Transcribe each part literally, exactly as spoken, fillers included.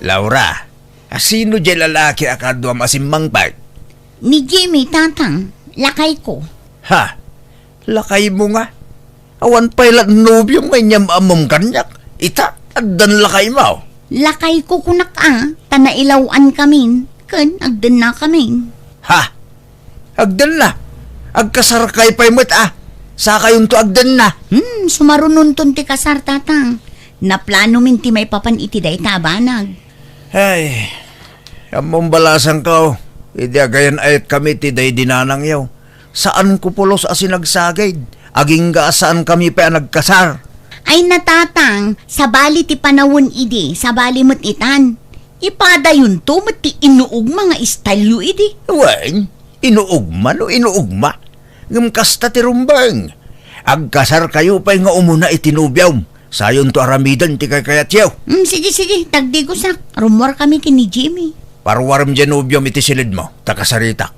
Laura, asino diay lalaki a kaduam a simmangpet? Ni Jimmy, Tatang. Lakayko. Ha? Lakaymo nga? Awan pay la nobiom nga inyam-ammom kaniak. Ita, addan lakaymo. Lakayko kunak a, ta nailaw-ankamin, ken agdennakamin. Ha? Agdenna? Agkasarkay pay met a. Sakayonto agdenna. Hmm, sumarunonton ti kasar, Tatang. Naplanomin ti maipapan iti dayta a banag. Ay, ammom balasangko, idi agayan-ayatkami ti daydi nanangyo, saanko pulos a sinagsagid, agingga a saankami pay a nagkasar. Ay, Tatang, sabali ti panawen idi, sabali met itan. Ipadayonto met ti inuugma nga style-yo idi. Wen, inuugma no inuugma. Ngem kasta ti rumbeng. Agkasarkayo pay nga umuna iti nobiom. Sayonto aramiden ti kaykayatyo. Mm, sige, sige, tagdigusak. Rummuarkami ken ni Jimmy. Paruarem diay nobiom iti silidmo, ta kasaritak.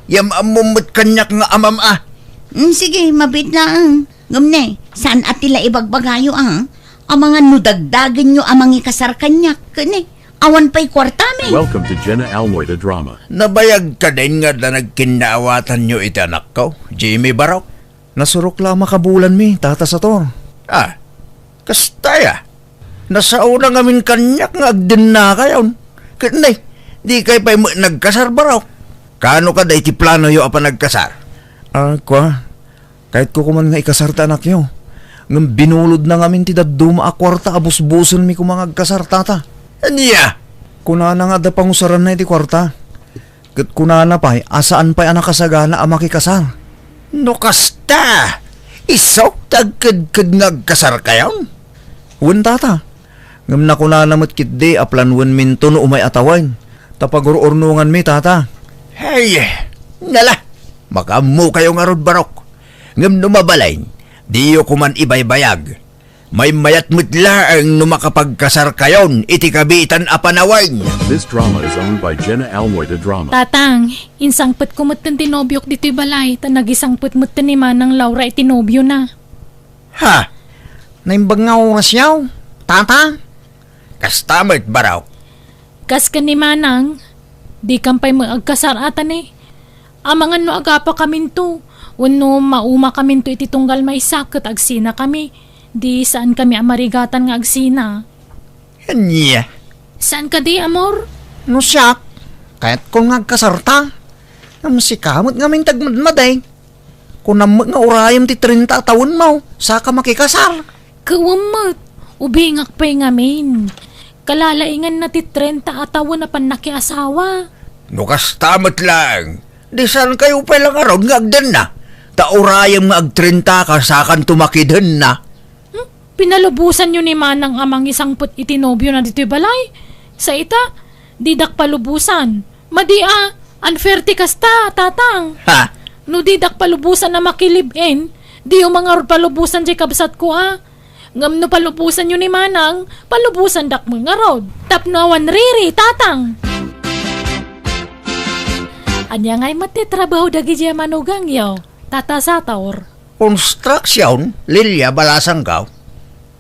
Yam-ammom met kaniak nga amam a. Mm, sige, mabiit laeng. Ngem ne, saan a ti la ibagbagayo a? Amangan no dagdagenyo a mangikasar kaniak, ken ne, awan pay kuartami. Welcome to Jenna Almoy the Drama. Nabayag kadin nga adda nagkinnaawatanyo iti anakko, Jimmy Barok? Nasurok la a makabulanmi, Tata Sator. Ah, kasta aya? Nasaona ngamin kaniak nga agdennakayon. Ket ne, dikay pay met nagkasar, Barok? Kaano kadi ti planoyo a panagkasar? Ah, kua, kayatko koman nga ikasar ti anakyo. Ngem binulodna ngamin ti dadduma a kuarta a busbusenmi koma nga agkasar, Tata. Ania? Kunana nga adda pangusaranna iti kuarta. Ket kunana pay a saan pay a nakasagana a makikasar. No kasta, isu ti agkedked nga agkasarkayon? Wen, Tata. Ngem nakunana met ketdi a planoenminto no umay a tawen, ta pagur-urnonganmi, Tata. Hay, nala, makaammokayo ngarud, Barok. Ngem no mabalin, diyo koman ibaybayag. Maymayat met laeng no makapagkasarkayon iti kabiitan a panawen. This drama is owned by Jenna Almoy the Drama. Tatang, insangpetko metten ti nobiok ditoy balay, ta nagisangpet metten ni Manang Laura iti nobiona. Ha? Naimbag nga orasyo, Tata? Kasta met, Barok. Kas ken ni Manang, dikan pay met agkasar a, Tatang. Amangan no agapakaminto, wenno maumakaminto iti tunggal maysa ket agsinakami, di saankami a marigatan nga agsina. Ania? Saan kadi, amor? No siak, kayatkon nga agkasarta. Ngem sika met ngamin ti agmadmadi. Kunam met nga urayem ti trenta a tawenmo, saka makikasar. Ket wen met, ubingak pay ngamin. Kalalainganna ti trenta a tawen a pannakiasawa. No kasta met laeng, di saankayo pay la ngarud nga agdenna? Ta urayem nga agtrentaka, sakanto makidenna. Hmm? Pinalubosanyo ni Manang a mangisangpet iti nobiona ditoy balay? Sa ita, didak palubosan. Madi a, unfair ti kasta, Tatang. Ha? No didak palubosan a makilive-in, diyo man ngarud palubosan diay kabsatko a. Ngem no palubosanyo ni Manang, palubosandak met ngarud. Tapno awan riri, Tatang. Ania ngay met ti trabaho dagidiay a manugangyo, Tata Sator? Construction, Lilia, balasangko.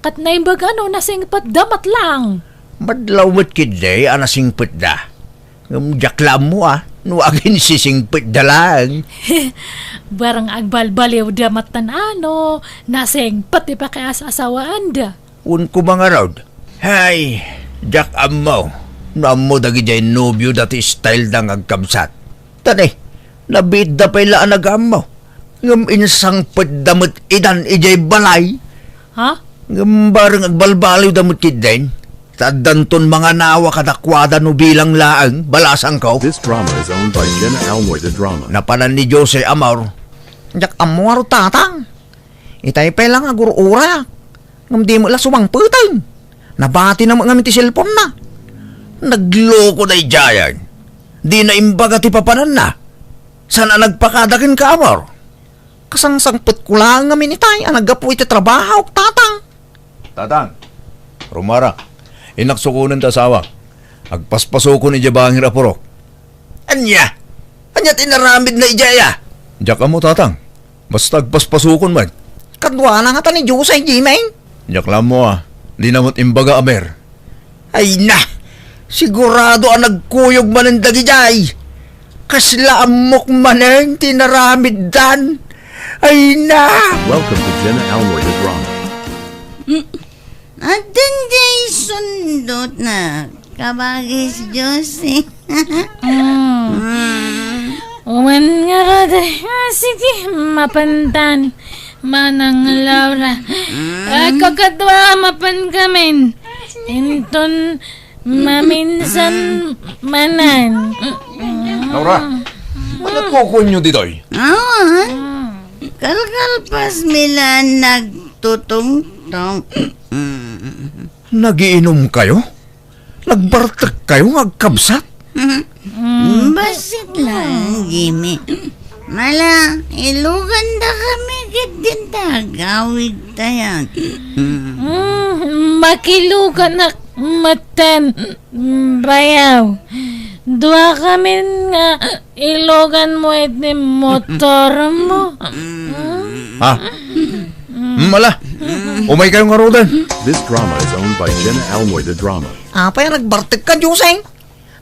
Ket naimbag a no nasingpetda met laeng. Madlaw met ketdi a nasingpetda. Ngem diak la ammo a no aginsisingpetda laeng. Barang agbalbaliwda met tan a no nasingpet ti pakias-asawaanda. Wen koma ngarud. Hay, diak ammo no ammo dagidiay nobioda ti styleda nga agkabsat. Tani, nabiitda pay la a nagaammo. Ngem insangpetda met idan idiay balay. Ha? Ngem bareng agbalbaliwda met ketdin. Ta addanton manganawa kadakuada no bilang laeng, balasangko. This drama is owned by Jenna Almoy the Drama. Napanan ni Jose, amor. Diak ammo ngarud, Tatang. Itay pay la nga agur-urak. Ngem di met la sumangpeten. Nabatina met ngamin ti cellphone-na. Nagloko daydiayen. Dina imbaga ti papananna. Saan a nagpakada kenka, amor? Kasangsangpetko laeng ngamin itay a naggapu iti trabahok, Tatang. Tatang, rumara. Innak sukonen ti asawak. Agpaspasukon idiay bangir a purok. Ania? Ania ti inaramidna idiay a? Diak ammo, Tatang. Basta agpaspasukon met. Kaduana ngata ni Jose, Jimmy? Diak la ammo a. Dina met imbaga a ber. Ay na! Sigurado a nagkuyog manen dagidiay. Kasla ammok manen ti naramiddan. Ay na! Welcome to Jenna Almoy the Drama. Mm. Addan diay sundot na, kabagis Dios, eh. Mm. Mm. Uman ngarud, ah, sige, mapantan, Manang Laura. Mm. Ah, kakadua, mapan kamin. Inton maminsan manen. Laura, ania ti kukuenyo ditoy? Awan. Kalkalpas mi la nagtutungtong. Nagiinumkayo? Nagbartekkayo nga agkabsat? Bassit laeng, Jimmy. Mala, ilugandakami ketdin ta agawidtayon. Mm, makiluganak metten, bayaw. Duakamin nga iluganmo iti motormo. Ha? Mm, ala. Umaykayo ngaruden. This drama is owned by Jenna Almoy the Drama. Apay a nagbartekka, Joseng?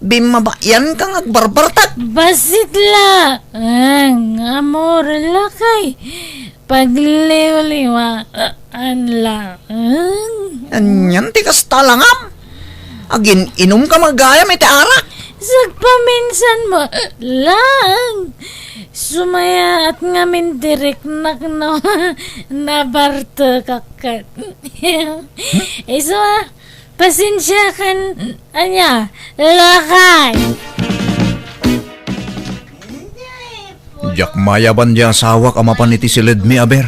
Bimmabaianka nga agbarbartek. Bassit laeng, amor, lakay. Pagliwliwaan laeng. Anian ti kasta langam? Agin-inumka gayam iti arak? Sagpaminsanmo laeng. Sumayaat ngamin ti riknak no nabartekak ket. Isu a, Pasensiakan, ania, lakay. Diak mayaban ti asawak a mapan iti siledmi, aber.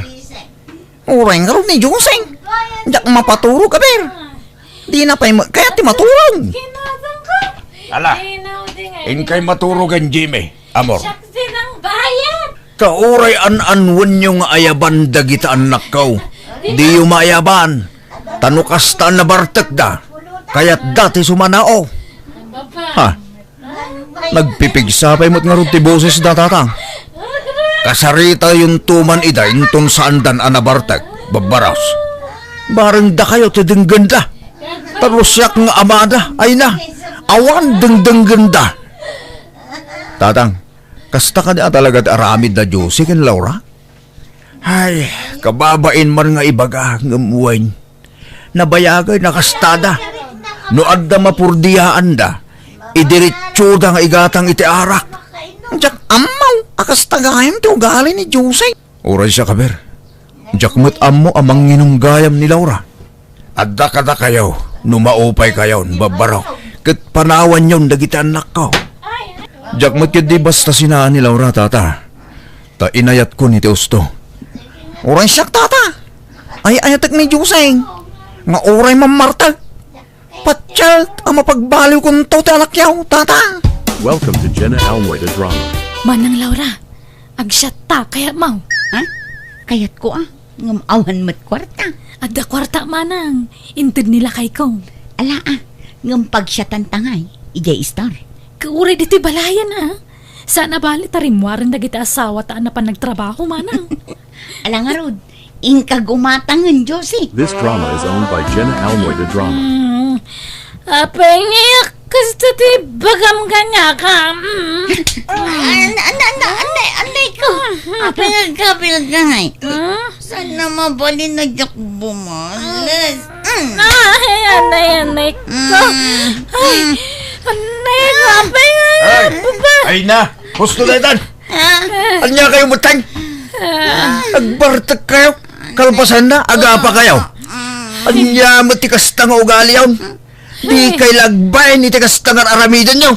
Uray ngarud ni Joseng. Diak mapaturog, aber. Dina pay met kayat ti maturog. Ala, inkay maturogen, Jimmy. Amor. Siak ti nangbayad. Ta uray an-anwenyo nga ayaban dagiti annakko, diyo maayaban. Ta no kasta a nabartekda, kayatda ti sumanao. Ha? Nagpipigsa pay met ngarud ti bosesda, Tatang. Kasaritayon to man ida inton saandan a nabartek, babbaros. Bareng dakayo ti denggenda. Ta no siak nga amada, ay na, awan dengdenggenda. Tatang, kasta kadi a talaga ti aramid da Josie ken Laura? Ay, kababain man nga ibaga, ngem wen, nabayagay, nakastada. No adda mapurdiaanda, idiretsoda nga igatang iti arak. Diak ammo a kasta gayam ti ugali ni Josie. Uray siak, aber. Diak met ammo a manginum gayam ni Laura. Adda kadakayo, no maupaykayon, babbarok, ket panawanyon dagiti annakko. Diak met ketdi basta sinaan ni Laura, Tata. Ta inayatkon iti usto. Uray siak, Tata. Ay-ayatek ni Joseng nga uray mammartek, patiek a mapagbaliwkonto ti anakyo, Tata. Welcome to Jenna Almoy the Drama. Manang Laura, agsiatta, kayatmo? Ha? Kayatko a, ngem awan met kuarta. Adda kuarta, manang. Inted ni lakayko. Ala a, ngem pagsiatanta ngay, idiay istor. Kauray ditoy balayen a. Saan a bali ta rimmuaren dagiti asawata a napan nagtrabaho, manang. Ala ngarud, inka gumatangen, Josie. This drama is owned by Jenna Almoy the Drama. Mm. Apay ngay a kasta ti bagam kaniaka? Mm. An-, an-, an-, anay, anay ko. Apay nga agkabilka ngay? Hmm? Saan na mabalin a diak bumales? Mm. Ay, anay, anay ko. Mm. Ay, anay ko. Apay nga, ay, baba. Ay na, husto na itan. Ah. Ania kayo, butang? Ah. Agbartek kayo. Kalpasan na, agapa kayo. Mm. Ania met ti kasta nga ugaliyon? Di kay lagbain iti kasta nga ar-aramidenyo.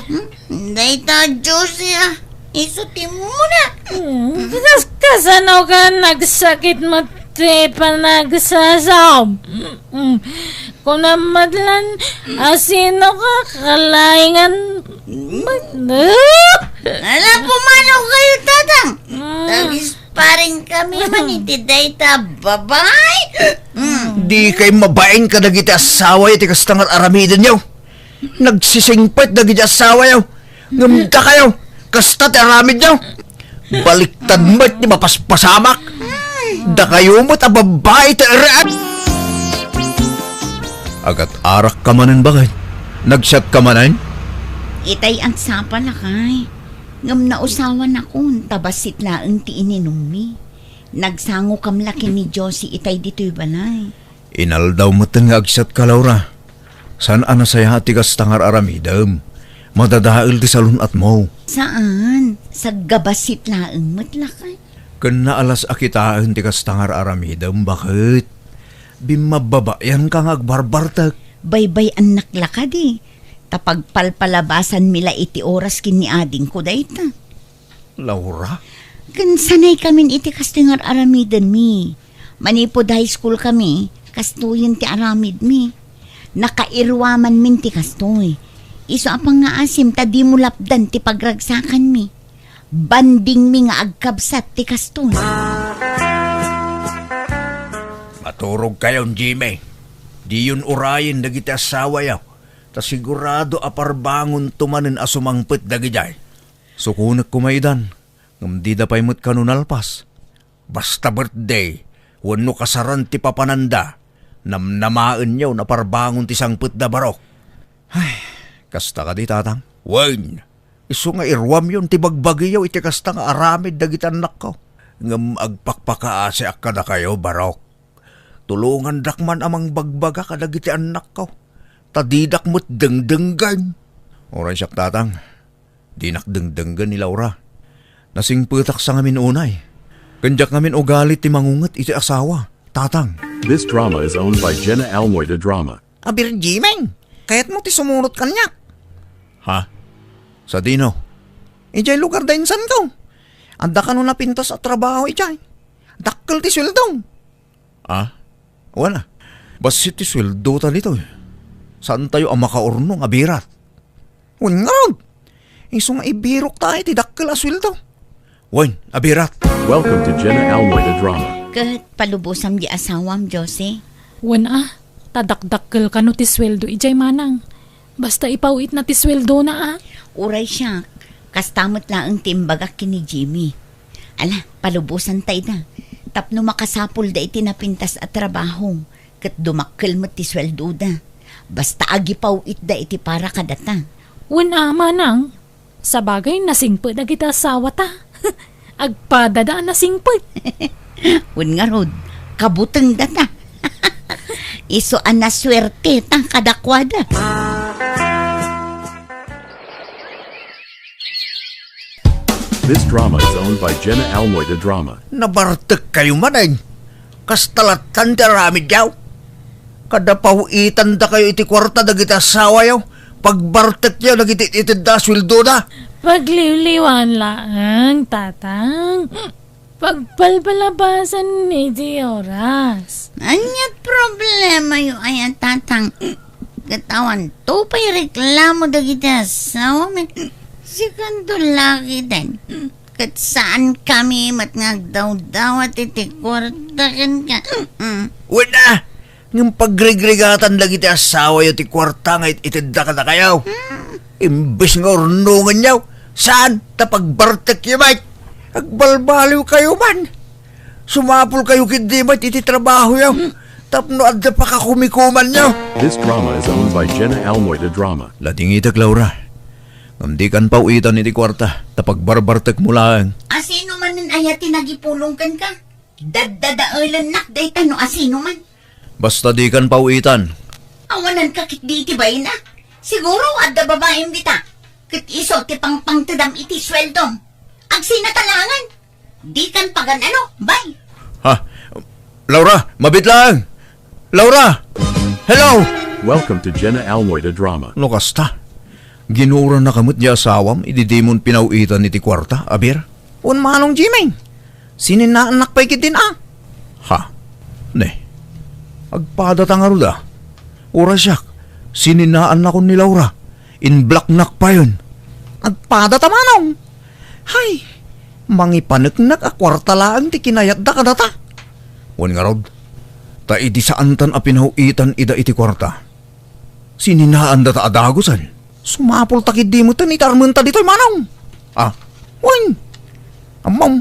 Dayta, Josie, ah. Isu ti muna. Hmm, kas-, kasano ka nagsakit mo ti panagsasaom? Hmm, kunam met lan, asino ka kalaingan? Ala, pumanaw kayo, Tatang. Hmm. Tagis Paring kami man iti dayta babae. Mm. Di kay mabain kadagiti asawayo ti kasta nga ar-aramidenyo. Nagsisingpet dagiti asawayo. Ngem dakayo, kasta ti aramidyo. Baliktad met ti mapaspasamak. Dakayo met a babbai ti eret. Agat-arakka manen baket. Nagsiatka manen? Itay agsapa, lakay. Ngem nausawanakon, ta bassit laeng ti ininummi. Nagsangokam la ken ni Josie itay ditoy balay. Inaldaw metten nga agsiatka, Laura. Saan a nasayaat ti kasta nga ar-aramidem. Madadael ti salun-atmo. Saan? Saggabassit laeng met, lakay. Ken naalas a kitaen ti kasta nga ar-aramidem, baket? Bimmabbabayanka nga agbarbartek. Baybay-annak la kadi, ta pagpalpalabasanmi la iti oras ken ni adingko dayta. Laura? Ken sanaykamin iti kastoy nga ar-aramidenmi. Manipud high school kami, kastoyen ti aramidmi. Nakairuamanmin ti kastoy. Isu a pangngaasim ta dimo lapdan ti pagragsakanmi. Bandingmi nga agkabsat ti kastoy. Maturogkayon, Jimmy. Diyon urayen dagiti assawayo, ta sigurado a parbangonto manen a sumangpet dagidiay. Sukonek koma idan, ngem dida pay met kano nalpas. Basta birthday wenno kasaran ti papananda, namnamaenyo a parbangon ti sangpetda, barok. Ay, kasta kadi, Tatang? Wen, isu nga iruamyon ti bagbagiyo iti kasta nga aramid dagiti annakko. Ngem agpakpakaasiak kadakayo, barok. Tulongandak man a mangbagbaga kadagiti annakko, ta didak met dengdenggen. Uray siak, Tatang. Dinak dengdenggen ni Laura. Nasingpetak sa ngamin unay. Ken diak ngamin ugali ti mangunget iti asawa, Tatang. This drama is owned by Jenna Almoy de Drama. Abir, Jimeng, kayatmo ti sumurot kaniak? Ha? Sadino? Idiay lugar da insanko. Adda kano napintas a trabaho idiay. Dakkel ti sueldom. Ah? Wen a. Bassit ti sueldota ditoy. Saantayo a makaurnong a birat. Wen ngarud, isu nga ibirokta iti dakkel a sueldo. Wen, a birat. Welcome to Jenna Almoy the Drama. Ket palubosam di asawam, Josie? Wen a, ta dakdakkel kano ti sueldo idiay manang. Basta ipaw-itna ti sueldona a. Uray siak, kasta met laeng ti imbagak ken ni Jimmy. Ala, palubosanta ida. Tapno makasapulda iti napintas a trabaho, ket dumakkel met ti sueldoda. Basta agipaw-itda iti para kadata. Wen a, manang. Sabagay, nasingpet dagiti asawata. Agpadada a nasingpet. Wen ngarud, kabutengdata. Isu a nasuerteta kadakuada. This drama is owned by Jenna Almoy de Drama. Nabartekkayo manen. Kasta lattan ti aramidyo. Kada paw-itandakayo iti kuarta dagiti asawayo, pagbartekyo dagiti itedda a sueldoda. Pagliwliwan laeng, Tatang. Pagpalpalabasan iti oras. Ania't problemayo aya, Tatang? Ket awanto pay reklamo dagiti asawami. Sikanto lakiten. Ket saankami met nga agdawdawat iti kuarta kenka. Mm. Wen a, ngem pagrigrigatan dagiti asawayo ti kuarta nga it-, itedda kadakayo. Mm. Imbes nga urnongenyo, saan ta pagbartekyo met. Agbalbaliwkayo man. Sumapulkayo ketdi met iti trabahoyo. Mm. Tapno adda pakakumikumanyo. This drama is owned by Jenna Almoy de Drama. Ladingitek, Laura. Ngem dikan paw-itan iti kuarta, ta pagbarbartekmo laeng. Asino manen aya ti nagipulong kenka? Daddadaelennak dayta no asino man. Basta dikan paw-itan. Awananka ketdi iti bayna. Siguro adda babaim dita. Ket isu ti pangpangtedam iti sueldom. Agsinatalangan. Dikan pagan-ano, bay. Ha? Laura, mabiit laeng. Laura! Hello! Welcome to Jenna Almoy the Drama. No kasta, ginurannaka met ti asawam idi dimon pinaw-itan iti kuarta, aber? Wen manong Jimmy, sininnaannak pay ketdin a. Ha? Ne. Agpadata ngarud a. Uray siak, sininnaannakon ni Laura. Inblocknak payen. Agpadata manong. Hay, mangipaneknek a kuarta laeng ti kinayatda kadata. Wen ngarud, ta idi saantan a pinaw-itan ida iti kuarta, sininaandata a dagusen. Sumapulta ketdi metten iti armenta ditoy manong. Ah, wen. Ammom,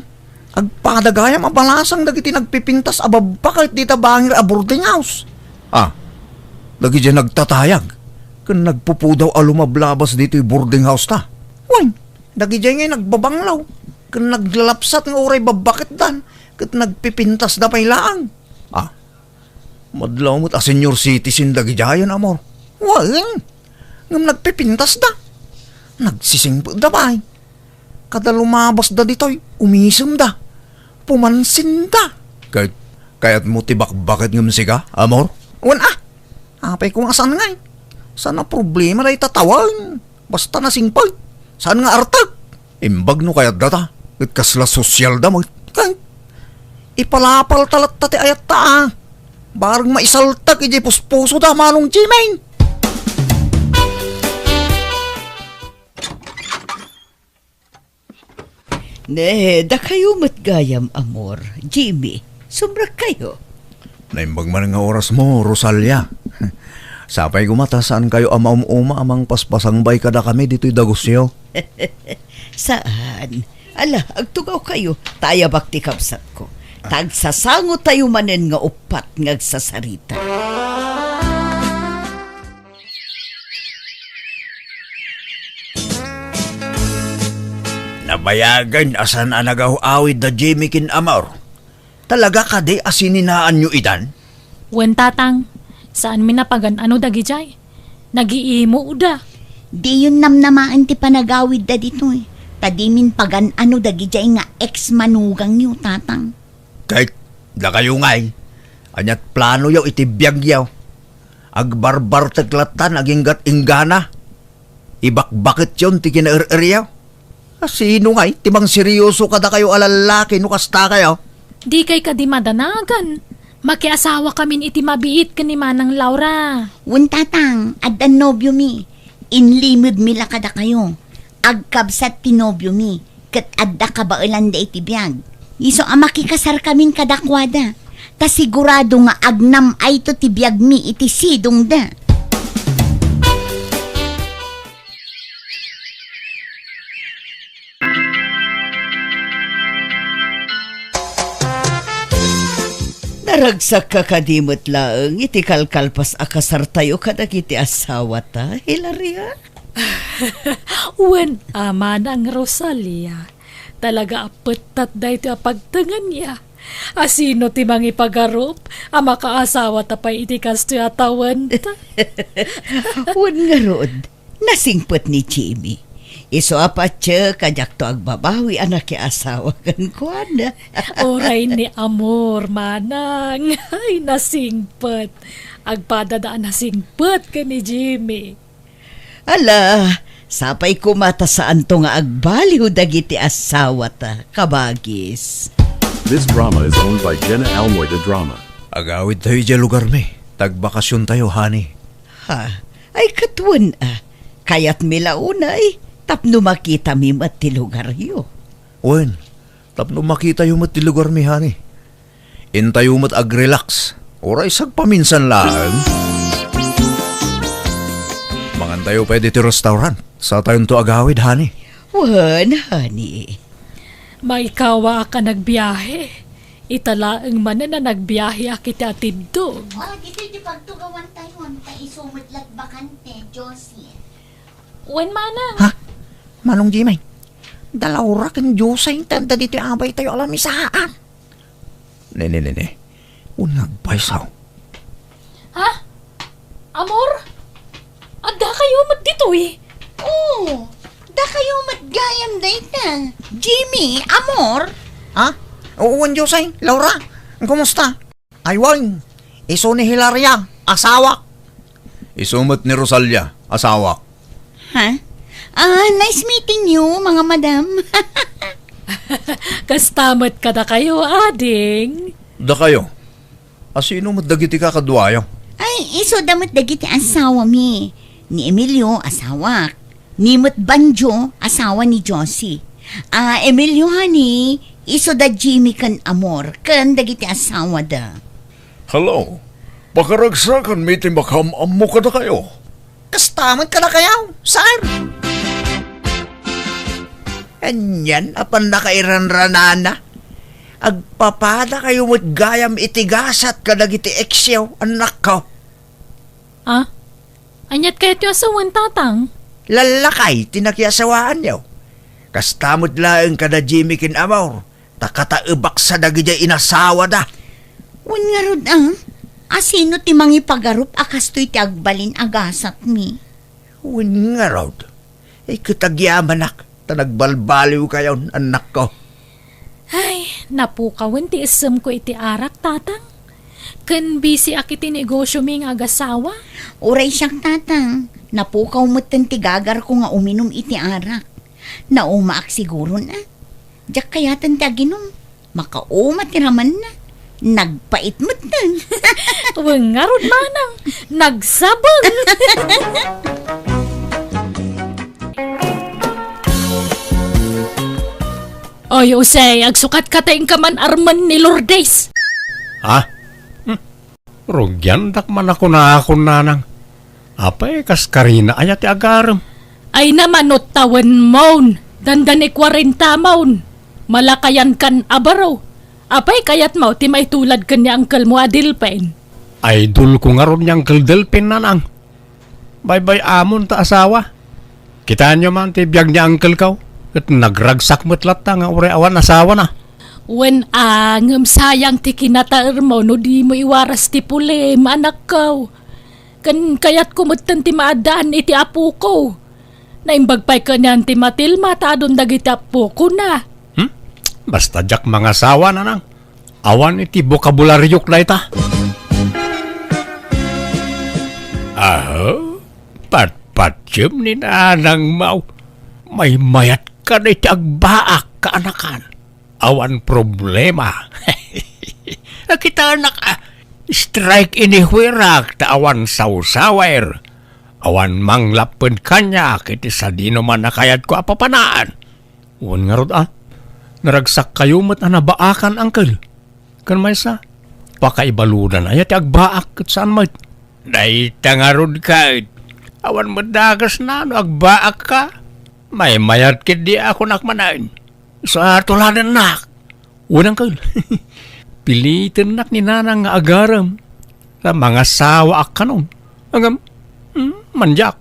agpada gayam a balasang dagiti nagpipintas a babba ket dita bangir a boarding house. Ah, dagiti nagtatayag. ken nagpupudaw a lumablabas ditoy boarding house ta. Wen, dagidiay ngay nagbabanglaw, ken naglalapsat nga uray babbaketdan, ket nagpipintasda pay laeng. Ah, madlaw met a senior citizen dagidiayen, Amor. Wen, ngem nagpipintasda. Nagsisingpetda pay. Kada lumabasda ditoy, umisemda. Pumansinda. Kay, kayatmo ti bakbaket ngem sika, Amor? Wen a, apay koma saan ngay. Saan a problema dayta tawen. Basta nasingpet. Saan nga artek. Imbag no kayatda ta. Ket kasla sosyalda met. Kay, ipalapalta latta ti ayatta a. Bareng maisaltek idiay puspusoda, Manong Jimmy. Ne, dakayo met gayam, Amor. Jimmy, sumrekkayo. Naimbag man nga orasmo, Rosalia. Sapay koma ta saankayo a maum-uma a mangpaspasangbay kadakami ditoy dagusyo. Saan? Ala, agtugawkayo, ta ayabak ti kabsatko. Ta agsasangotayo manen nga uppat nga agsasarita. Nabayagen a saan a nagaw-awid da Jimmy ken Amor. Talaga kadi a sininaanyo idan? Wen, Tatang, saanmi a pagan-ano dagidiay. Nagiimoda. Diyon namnamaen ti panagawidda ditoy, ta dimin pagan-ano dagidiay nga ex-manugangyo, Tatang. Ket dakayo ngay, ania't planoyo iti biagyo? Agbarbartek lattan aginggat inggana. Ibakbaketyon ti kinaer-eryo. A, sino ngay ti mangseryoso kadakayo a lallaki no kastakayo? Dikay kadi madanagan. Makiasawakamin iti mabiit ken ni Manang Laura. Wen, Tatang, addan nobiomi. Inlimedmi la kadakayo. Agkabsat ti nobiomi, ket adda kabaelanda iti biag. Isu a makikasarkamin kadakuada, ta sigurado nga agnam-ayto ti biagmi iti sidongda. Naragsakka kadi met laeng iti kalkalpas a kasartayo kadagiti asawata, Hilaria? Wen a, Manang Rosalia, talaga a pettat daytoy a pagtengen ya. A sino ti mangipagarup a makaasawata pay iti kastoy a tawenta? Wen ngarud, nasingpet ni Jimmy. Isu a patiek a diakto agbabawi a nakiasawa kenkuana. Uray ni Amor, Manang. Ay, nasingpet. Agpadada a nasingpet ken ni Jimmy. Ala, sapay koma ta saanto nga agbaliw dagiti asawata, kabagis. This drama is owned by Jenna Almoida Drama. Agawidtayo idiay lugarmi. Tagbakasiontayo, honey. Ha? Ay, ket wen a. Kayatmi la unay tapno makitami met ti lugaryo. Wen, tapno makitayo met ti lugarmi, honey. Intayo met agrelax. Uray sagpaminsan laeng. Mangantayo pay ditoy restaurant. Saatayonto agawid, honey. Wen, honey. Maikawaak a nagbiahe. Ita laeng manen a nagbiaheak iti atiddog. Oh, ditoy ti pagtugawantayon, ta isu met la't bakante, Josie. Wen, Manang. Ha? Manong Jimmy, da Laura ken Josie, ta adda ditoy abaytayo a lamisaan. Ne, ne, ne, ne. Wen nga agpayso. Ha? Amor? Addakayo met ditoy? Oo, dakayo met gayam dayta. Jimmy, Amor? Ha? Oo, wen Josie, Laura, kumusta? Ay, wen, isu ni Hilaria, asawak. Isu met ni Rosalia, asawak. Ha? Ah, nice meeting you, mga madam. Kasta met kadakayo, ading. Dakayo? A, sino met dagiti kakaduayo? Ay, isuda met dagiti asawami. Ni Emilio, asawak. Ni met Banjo, asawa ni Josie. Ah, Emilio, honey, isuda Jimmy ken Amor, ken dagiti asawada. Hello. Pakaragsakanmi ti makaam-ammo kadakayo. Kasta met kadakayo, sir. Anian a pannakairanranana. Agpapadakayo met gayam iti gasat kadagiti eksyo, annakko. Ah? Aniat kayatyo a sawen, Tatang? Lallakay ti nakiasawaanyo. Kasta met laeng kada Jimmy ken Amor, ta kataebaksa dagidiay inasawada. Wen ngarud, a? Asino ti mangipagarup a kastoy ti agbalin a gasatmi? Wen ngarud, ay ket agyamanak, ta nagbalbaliwkayon, annakko. Ay, napukawen ti isemko iti arak, Tatang. Ken bisiak iti negosyomi nga agasawa. Uray siak, Tatang. Napukaw metten ti gagarko nga uminum iti arak. Naumaak siguron, a. Diak kayaten ti aginum. Makauma ti ramanna. Nagpait metten. Wen ngarud, Manang. Nagsabeng. Oy, Jose, agsukat ka ta inka man armen ni Lourdes. Ha? Hmm. Rugiandak man a kunakon, Nanang. Apay, kas karina aya ti agarem? Ay naman, no tawenmon. Dandani kuarenta mon. Malakayankan a baro. Apay, kayatmo ti maitulad ken ni angkelmo a Delpin? Idolko ngarud ni Angkel Delpin, Nanang. Baybay-amon ta asawa. Kitaenyo man ti biag ni angkelko, ket nagragsak met latta nga uray awan asawana. Wen a, ngem sayang ti kinataermo no dimo iwaras ti pulim, anakko. Ken kayatko metten ti maaddaan iti apoko. Naimbag pay kanian ti Matilma ta adun dagiti apokona. Hmm? Basta diak mangasawa, Nanang. Awan iti bokabulariok dayta. Aha, patpatiem ni Nanang Mau. Maymayat ka iti agbaak, kaanakan. Awan problema. Nakitanak, a, strike anywhere ta awan sawsawer. Awan manglapped kaniak iti sadinoman a kayatko a papanaan. Wen ngarud, a, naragsak kayo met a nabaakan, angkel. Ken maysa, pakaibaludan aya ti agbaak ket saan met. Dayta ngarud ket, awan met dakesna no agbaak ka. Maymayat ketdi a kunak manen. Sa tuladennak. Wen, angkel. Pilitennak ni Nanang nga agarem. Ta mangasawaak kanon. Ngem, hmm, mandiak.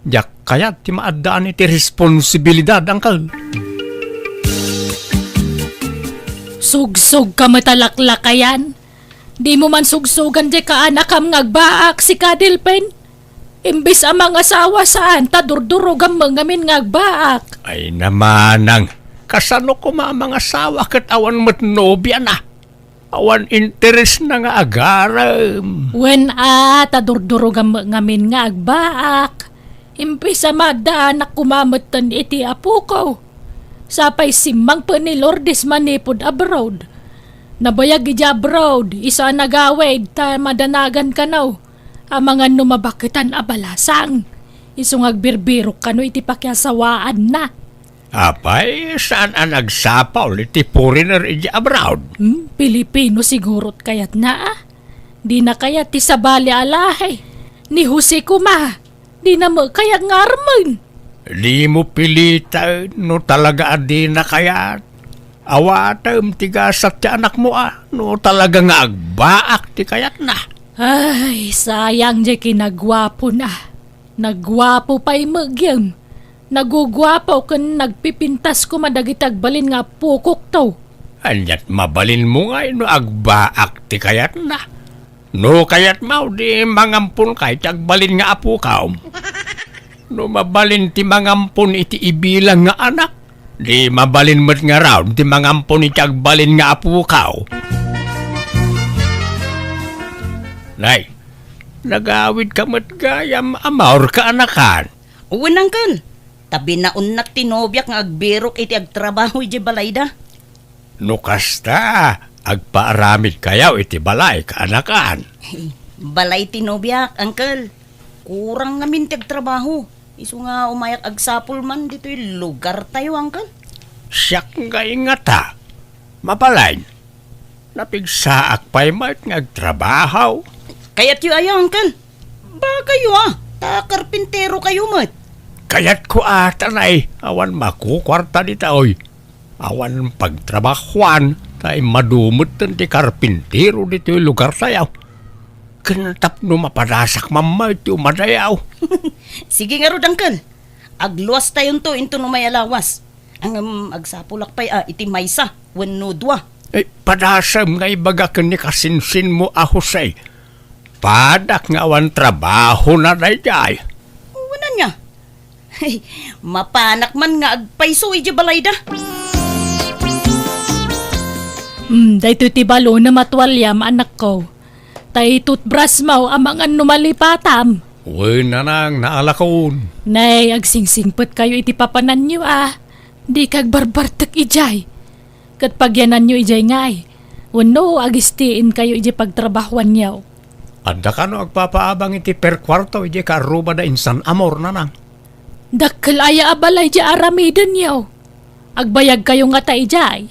Diak kayat ti maaddaan iti responsibilidad, angkel. Sugsog ka met a laklakayan. Dimo man sugsogan diay kaanakam nga agbaak, sika, Delpin. Imbes a mangasawa, saan ta durdurogam met ngamin nga agbaak. Ay, namanang, kasano koma a mangasawa ket awan met nobiana? Awan interesna nga agarem. Wen a, ta durdurogam met ngamin nga agbaak. Imbes a maaddaanak koma metten iti apoko. Sapay simmangpet ni Lourdes manipud abroad. Nabayag idiay abroad, isu a nagawid ta madanagan kano. Amangan no mabaketan a balasang. Isu nga agbirbirok kano iti pakiasawaanna. Apay, saan a nagsapul iti foreigner idiay abroad? Hmm, Pilipino sigurot kayatna, a. Dina kayat ti sabali a lahi. Ni Jose koma, dina met kayat nga armen. Dimo piliten no talaga a dina kayat. Awatem ti gasat ti anakmo a, no talaga nga agbaak ti kayatna. Ay, sayang diay kinaguapona. Naguapo pay met gayam. Naguguapo ken nagpipintas koma dagiti agbalin nga apokokto. Aniat mabalinmo ngay no agbaak ti kayatna? No kayatmo, di mangamponka iti agbalin nga apokom. No mabalin ti mangampon iti ibilang nga anak, di mabalin met ngarud ti mangampon iti agbalin nga apokaw. Nay, nagawid ka met gayam a maurka, anakan. Wen, angkel. Ta binaonnak ti nobiak nga agbirok iti agtrabaho idiay balayda. No kasta, agpaaramid kayo iti balay, kaanakan. Balay ti nobiak, angkel. Kurang ngamin ti agtrabaho. Isu nga umayak agsapul man ditoy lugartayo, angkel. Siak nga ingata. Mabalin. Napigsaak pay met nga agtrabaho. Kayatyo aya, angkel? Bagayo a, ta karpinterokayo met. Kayatko a, tanay, awan makukuarta dita, oy. Awan pagtrabahoan, ta immadu metten ti karpintero ditoy lugartayo. ken tapno mapadasak man met ti umadayaw. Sige ngarud, Uncle. Agluastayonto inton umay a lawas. Ngem agsapulak pay a iti maysa wenno dua. Eh, padasem nga ibaga ken ni kasinsinmo a Jose. Padak nga awan trabahona daydiay. Wen ania? Ay, mapanak man nga agpayso idiay balayda. Hmm, daytoy ti balonem a tualiam, anakko. Tay toothbrushmo, amangan no malipatam. Wen, nanang, naalakon. Nay, agsingsingpetkayo iti papananyo, a. Dika agbarbartek idiay. Ket pagyananyo idiay ngay. Wenno, agistiinkayo idiay pagtrabahoanyo. Adda kano agpapaabang iti per kuarto idiay kaarruba da insan Amor, nanang? Dakkel aya a balay diay aramidenyo. Agbayagkayo ngata idiay?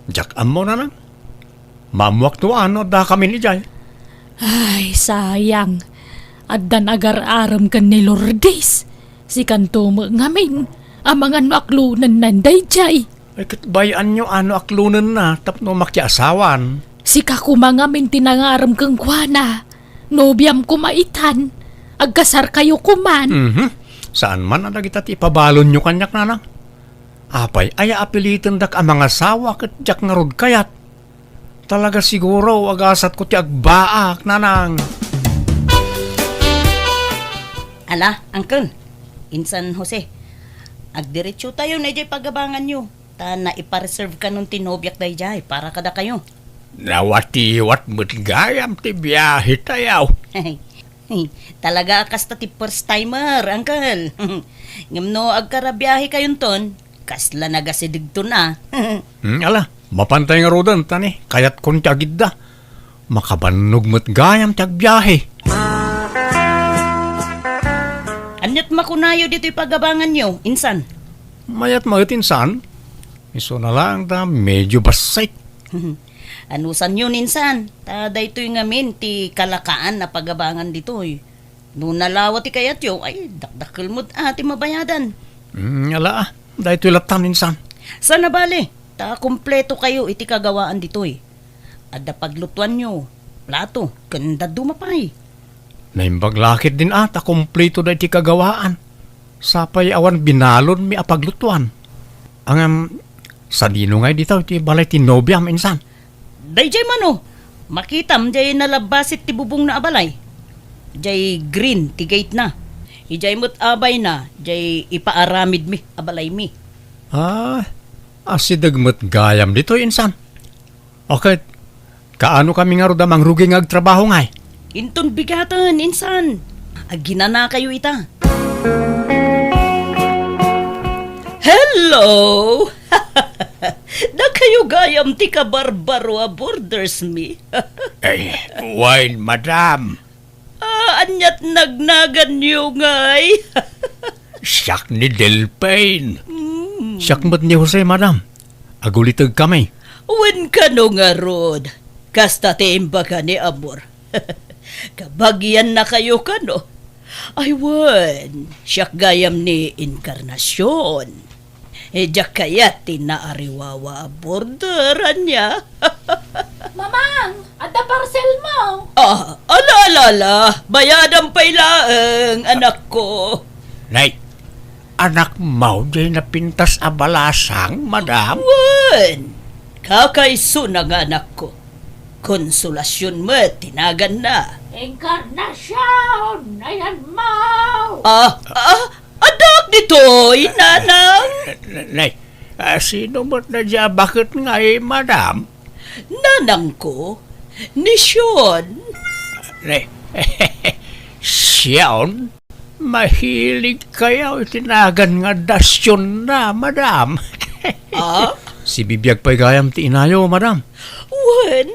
Diak ammo, nanang. Maammoak no ania a dakami idiay. Ay, sayang. Addan agar-arem ken ni Lourdes. Sikanto met ngamin, amangan no aklonenna daydiay. Ay, ket bay-anyo a no aklonenna tapno makiasawan. Sika koma ngamin ti nangarem kenkuana. Nobiam koma itan. Agkasarkayo koman. Mhm. Saan man a dagita ti ipabalonyo kaniak, nanang? Apay, aya apilitendak a mangasawa ket diak ngarud kayat? Talaga siguro, agasatko ti agbaak, nanang. Ala, Uncle, insan Jose, agdiretsotayon idiay pagabanganyo, ta naipareserve kanon ti nobiak daydiay para kadakayo. Nawatiwat met gayam ti biahetayo. Talaga a kasta ti first timer, Uncle. Ngem no agkarabiahekayonton, kasla nagasidegton a. Hmm, ala, mapantay ngaruden, ta ni, kayatkon ti agidda. Makabannog met gayam ti agbiahe. Aniat makunayo ditoy pagabanganyo, insan? Mayat met, insan. Isuna laeng ta medyo bassit. Anusanyo, insan, ta daytoy ngamin ti kalakaan a pagabangan ditoy. No nalawa ti kayatyo, ay, dakdakkel met a ti mabayadan. Mm, ala, a. Daytoy latta, insan. Saan a bale, ta kumpleto kayo iti kagawaan ditoy. Adda paglutuanyo, plato, ken dadduma pay. Naimbag la ketdin a ta kumpleto daytoy kagawaan. Sapay awan binalonmi a paglutuan. Ngem, sadino ngay ditoy ti balay ti nobiam, insan? Daydiay mano, makitam diay nalabbasit ti bubongna a balay. Diay green ti gatena. Idiay met abayna, diay ipaaramidmi a balaymi. Ah, asideg met gayam ditoy, insan. Ket, kaanokami ngarud a mangrugi nga agtrabaho ngay? Inton bigaten, insan. Aginanakayo ita. Hello! Dakayo gayam ti kabarbaro a boarders mi. Ay, wen, madam. Ah, aniat nagnaganyo ngay? Siak ni Delphine. Mm. Siak met ni Jose, madam. Agulitegkami. Wen kano ngarud, kasta ti imbaga ni Amor. Kabagiannakayo kano? Ay wen, siak gayam ni Encarnacion. Eh, diak kayat ti naariwawa a border, ania? Mamang, adda parcelmo. Ah, ala, ala, ala. Bayadam pay laeng, anakko. Nay, anakmo diay napintas a balasang, madam? Wen, kakaisuna nga anakko. Consolacion met ti naganna. Encarnacion, ayanmo. Ah, ah, Addaak ditoy, nanang. Nay, ah, sino met daydiay a baket ngay, madam? Nanangko, ni Sean. Nay, Sean? Mahilig kayo iti nagan nga adda Sean na, madam. Ah? Sibibiag pay gayam ti inayo, madam. Wen,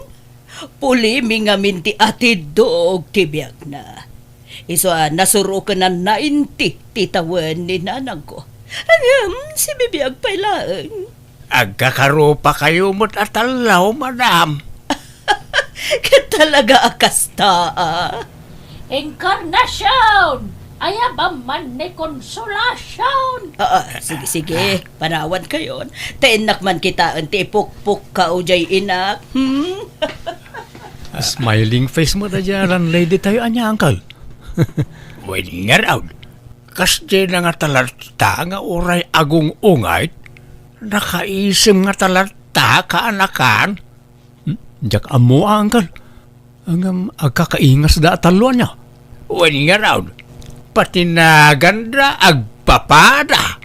pulimi ngamin ti atiddog ti biagna. Isu a nasuroken a ninety ti tawen ni nanangko. Ngem, sibibiag pay laeng. Agkakarupakayo met a tallo, madam. Ket talaga a kasta, a. Encarnacion! Ayabam man ni Consolacion! Ah, ah, sige, sige. Panawankayon. Ta innak man kitaen ti ipukpukkaw diay inak. Hmm? Smiling face met dayta landlady tayo, ania, uncle? Wen ngarud, kasdiay nga talatta nga uray agung-ungayt, nakaisem nga talatta, kaanakan. Hmm? Diak ammo, uncle. Ngem agkakaingasda a tallo, ania? Wen ngarud, pati naganda agpapada.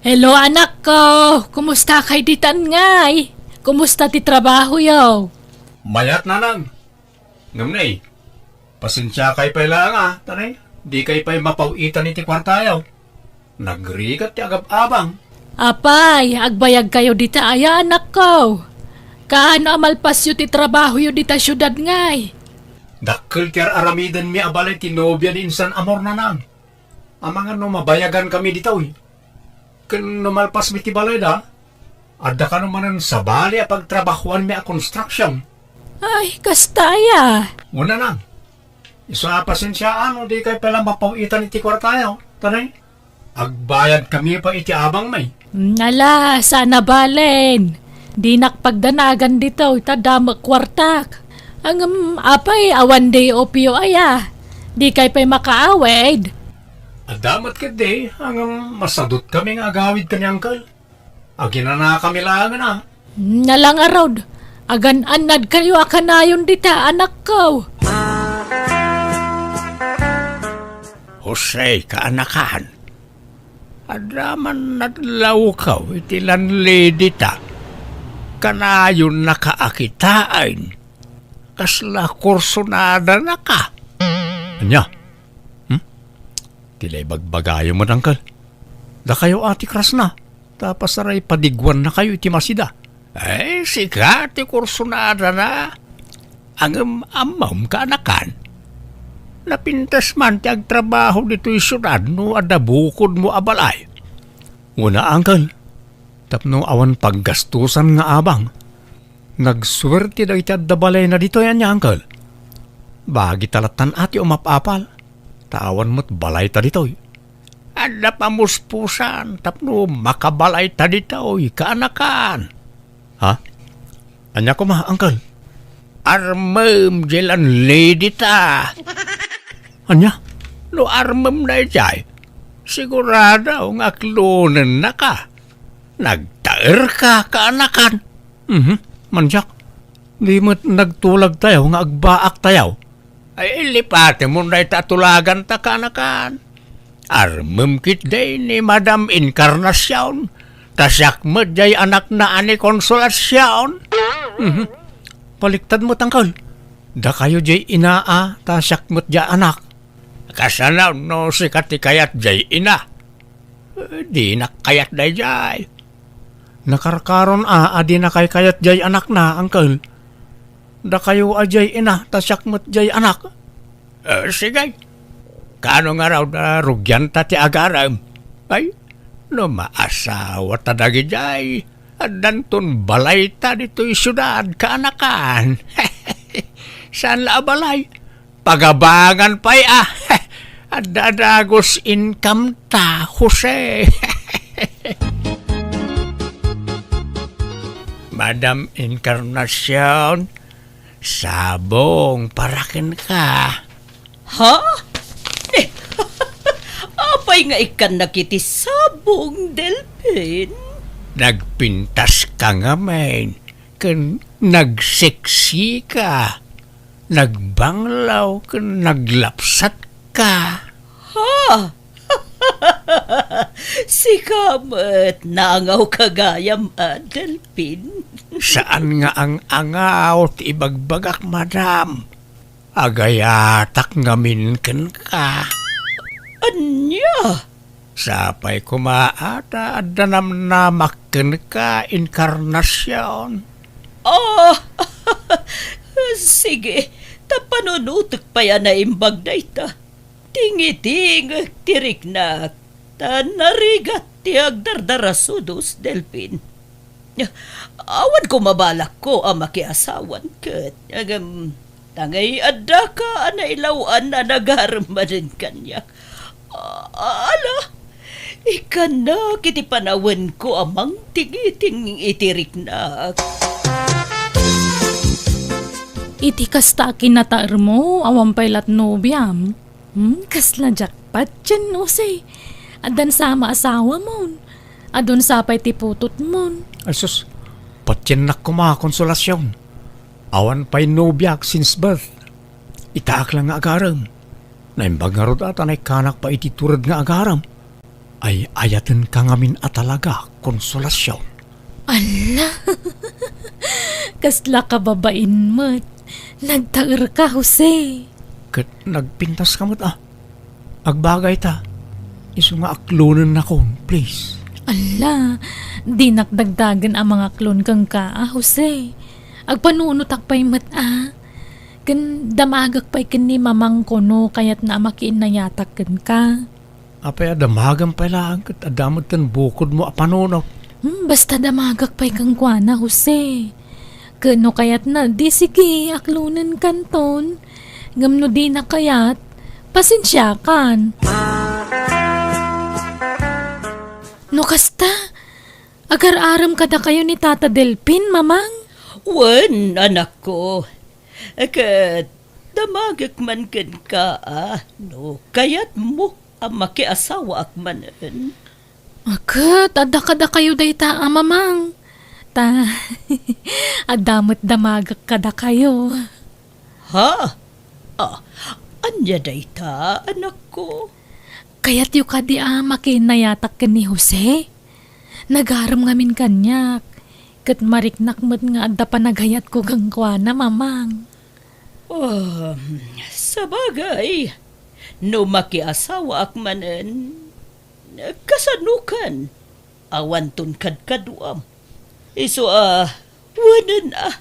Hello, anakko. Kumusta kay ditan ngay? Kumusta ti trabahoyo? Mayat, nanang. Ngem nay, pasensiakay pay laeng a, ta nay, dikay pay mapaw-itan iti kuartayo. Nagrigat ti agab-abang. Apay, agbayagkayo dita aya, anakko? Kaano a malpasyo ti trabahoyo dita siudad ngay? Dakkel ti ar-aramidenmi a balay ti nobia ni insan Amor, nanang. Amangan no mabayagankami ditoy. Ken no malpasmi ti balayda, adda kano manen sabali a pagtrabahoanmi a construction. Ay, kasta aya. Wen, nanang. Isu a pasensiaan no dikay pay la mapaw-itan iti kuartayo. Ta nay, agbayadkami pay iti abangmi. Nala, saan a balen. Dinak pagdanagan ditoy, ta adda met kuartak. Ngem, apay, awan day opyo aya. Dikay pay makaawid. Adda met ketdi, ngem masadutkami nga agawid ken ni uncle. Aginanakami laengen a. Nala ngarud, agan-annadkayo a kanayon dita, anakko. Jose, kaanakan, adda man nadlawko iti landlady ta. Kanayonnaka a kitaen. Kasla kursonadanaka. Ania? Hmm? Ti la ibagbagayo met, uncle. Dakayo a ti krasna, ta pasaray padiguannakayo iti masida. Ay, sika ti kursonadana. Ngem ammom, kaanakan, napintas man ti agtrabaho ditoy siudad no adda bukodmo a balay. Wen a, uncle, tapno awan paggastusan nga abang. Nagsuerte dagiti adda balayna ditoy, ania, uncle? Bagita lattan a ti umap-apal, ta awan met balayta ditoy. Adda pamuspusan tapno makabalayta ditoy, kaanakan. Ha? Ania koma, uncle? Armem diay landlady ta. Ania? No armem daydiay, sigurado nga aklonennaka. Nagtaerka, kaanakan. Mhm, mansiak. Di met nagtulagtayo nga agbaaktayo. Ay, lipatemon dayta a tulaganta, kaanakan. Armem ketdi ni Madam Encarnacion, ta siak met diay anakna a ni Consolacion. Mhm. Baliktad met, uncle. Dakayo diay ina a, ta siak met diay anak. Kasano no sika ti kayat diay ina? Eh, dinak kayat daydiay. Nakarkaron a, a dinakay kayat diay anakna, uncle. Dakayo a diay ina, ta siak met diay anak. Eh, sige. Kaano ngarud a rugianta ti agarem? Ay, no maasawata dagidiay, addanton balayta ditoy siudad, kaanakan. Saan la a balay? Pagabangan pay a. Adda dagus income ta, Jose. Madam Encarnacion, sabong para kenka. Ha? Eh, apay nga ikkannak iti sabong, Delpin? Nagpintaska ngamin ken nagseksika. Nagbanglaw ken naglapsatka. Ha? Sika met, naangawka gayam a, Delpin? Saan nga ang-angaw ti ibagbagak, madam. Agayatak ngamin kenka. Ania? Sapay koma a ta adda namnamak kenka, Encarnacion. Oh, sige, ta panunotek pay a naimbag dayta. Tingitingek ti riknak, ta narigat ti agdardarasudos, Delpin. Awan koma balakko a makiasawan ket, ngem, ta ngay addaka a nailaw-an a nagarem manen kaniak. A-, ala, Ikkannak iti panawenko a mangtingiting iti riknak. Iti kasta a kinataermo, awan pay lat nobiam. Hmm, kasla jackpot, Jen Jose. Addan sa maasawamon. Adun sa pay ti putotmon. Ay sus, patiennak koma, Consolacion. Awan pay nobiak since birth. Itaak lang nga agarem. Naimbag ngarud a ta naikkanak pay iti tured nga agarem. Ay-ayatenka ngamin a talaga, Consolacion. Ala! Kasla kababain met. Nagtaerka, Jose. Ket nagpintaska met a. Agbagayta. Isu nga aklonennakon, please. Ala, dinak dagdagen a mangaklon kenka a, Jose. Agpanunotak pay met a. Ken damagek pay ken ni mamangko no kayatna a makiinnayatak kenka. Apay a damagem pay laeng ket adda met ken bukodmo a panunot? Hmm, basta damagek pay kenkuana, Jose. Ken no kayatna, di sige, aklonenkanton. Ngem no dina kayat, pasensiakan. No kasta, agar-arem kadakayo ni Tata Delpin, Mamang? Wen, anakko. Ket damagek man kenka a no kayatmo a makiasawaak manen. Ket adda kadakayo dayta a Mamang. Ta, adda met damagek kadakayo. Ha? Ah, ania dayta, anakko? Kayatyo kadi a makiinnayatak ken ni Jose? Nagarem ngamin kaniak, ket mariknak met nga adda panagayatko kenkuana, Mamang. Um, sabagay, no makiasawaak manen, kasanokan? Awanton kadkaduam. Isu a, wanen a,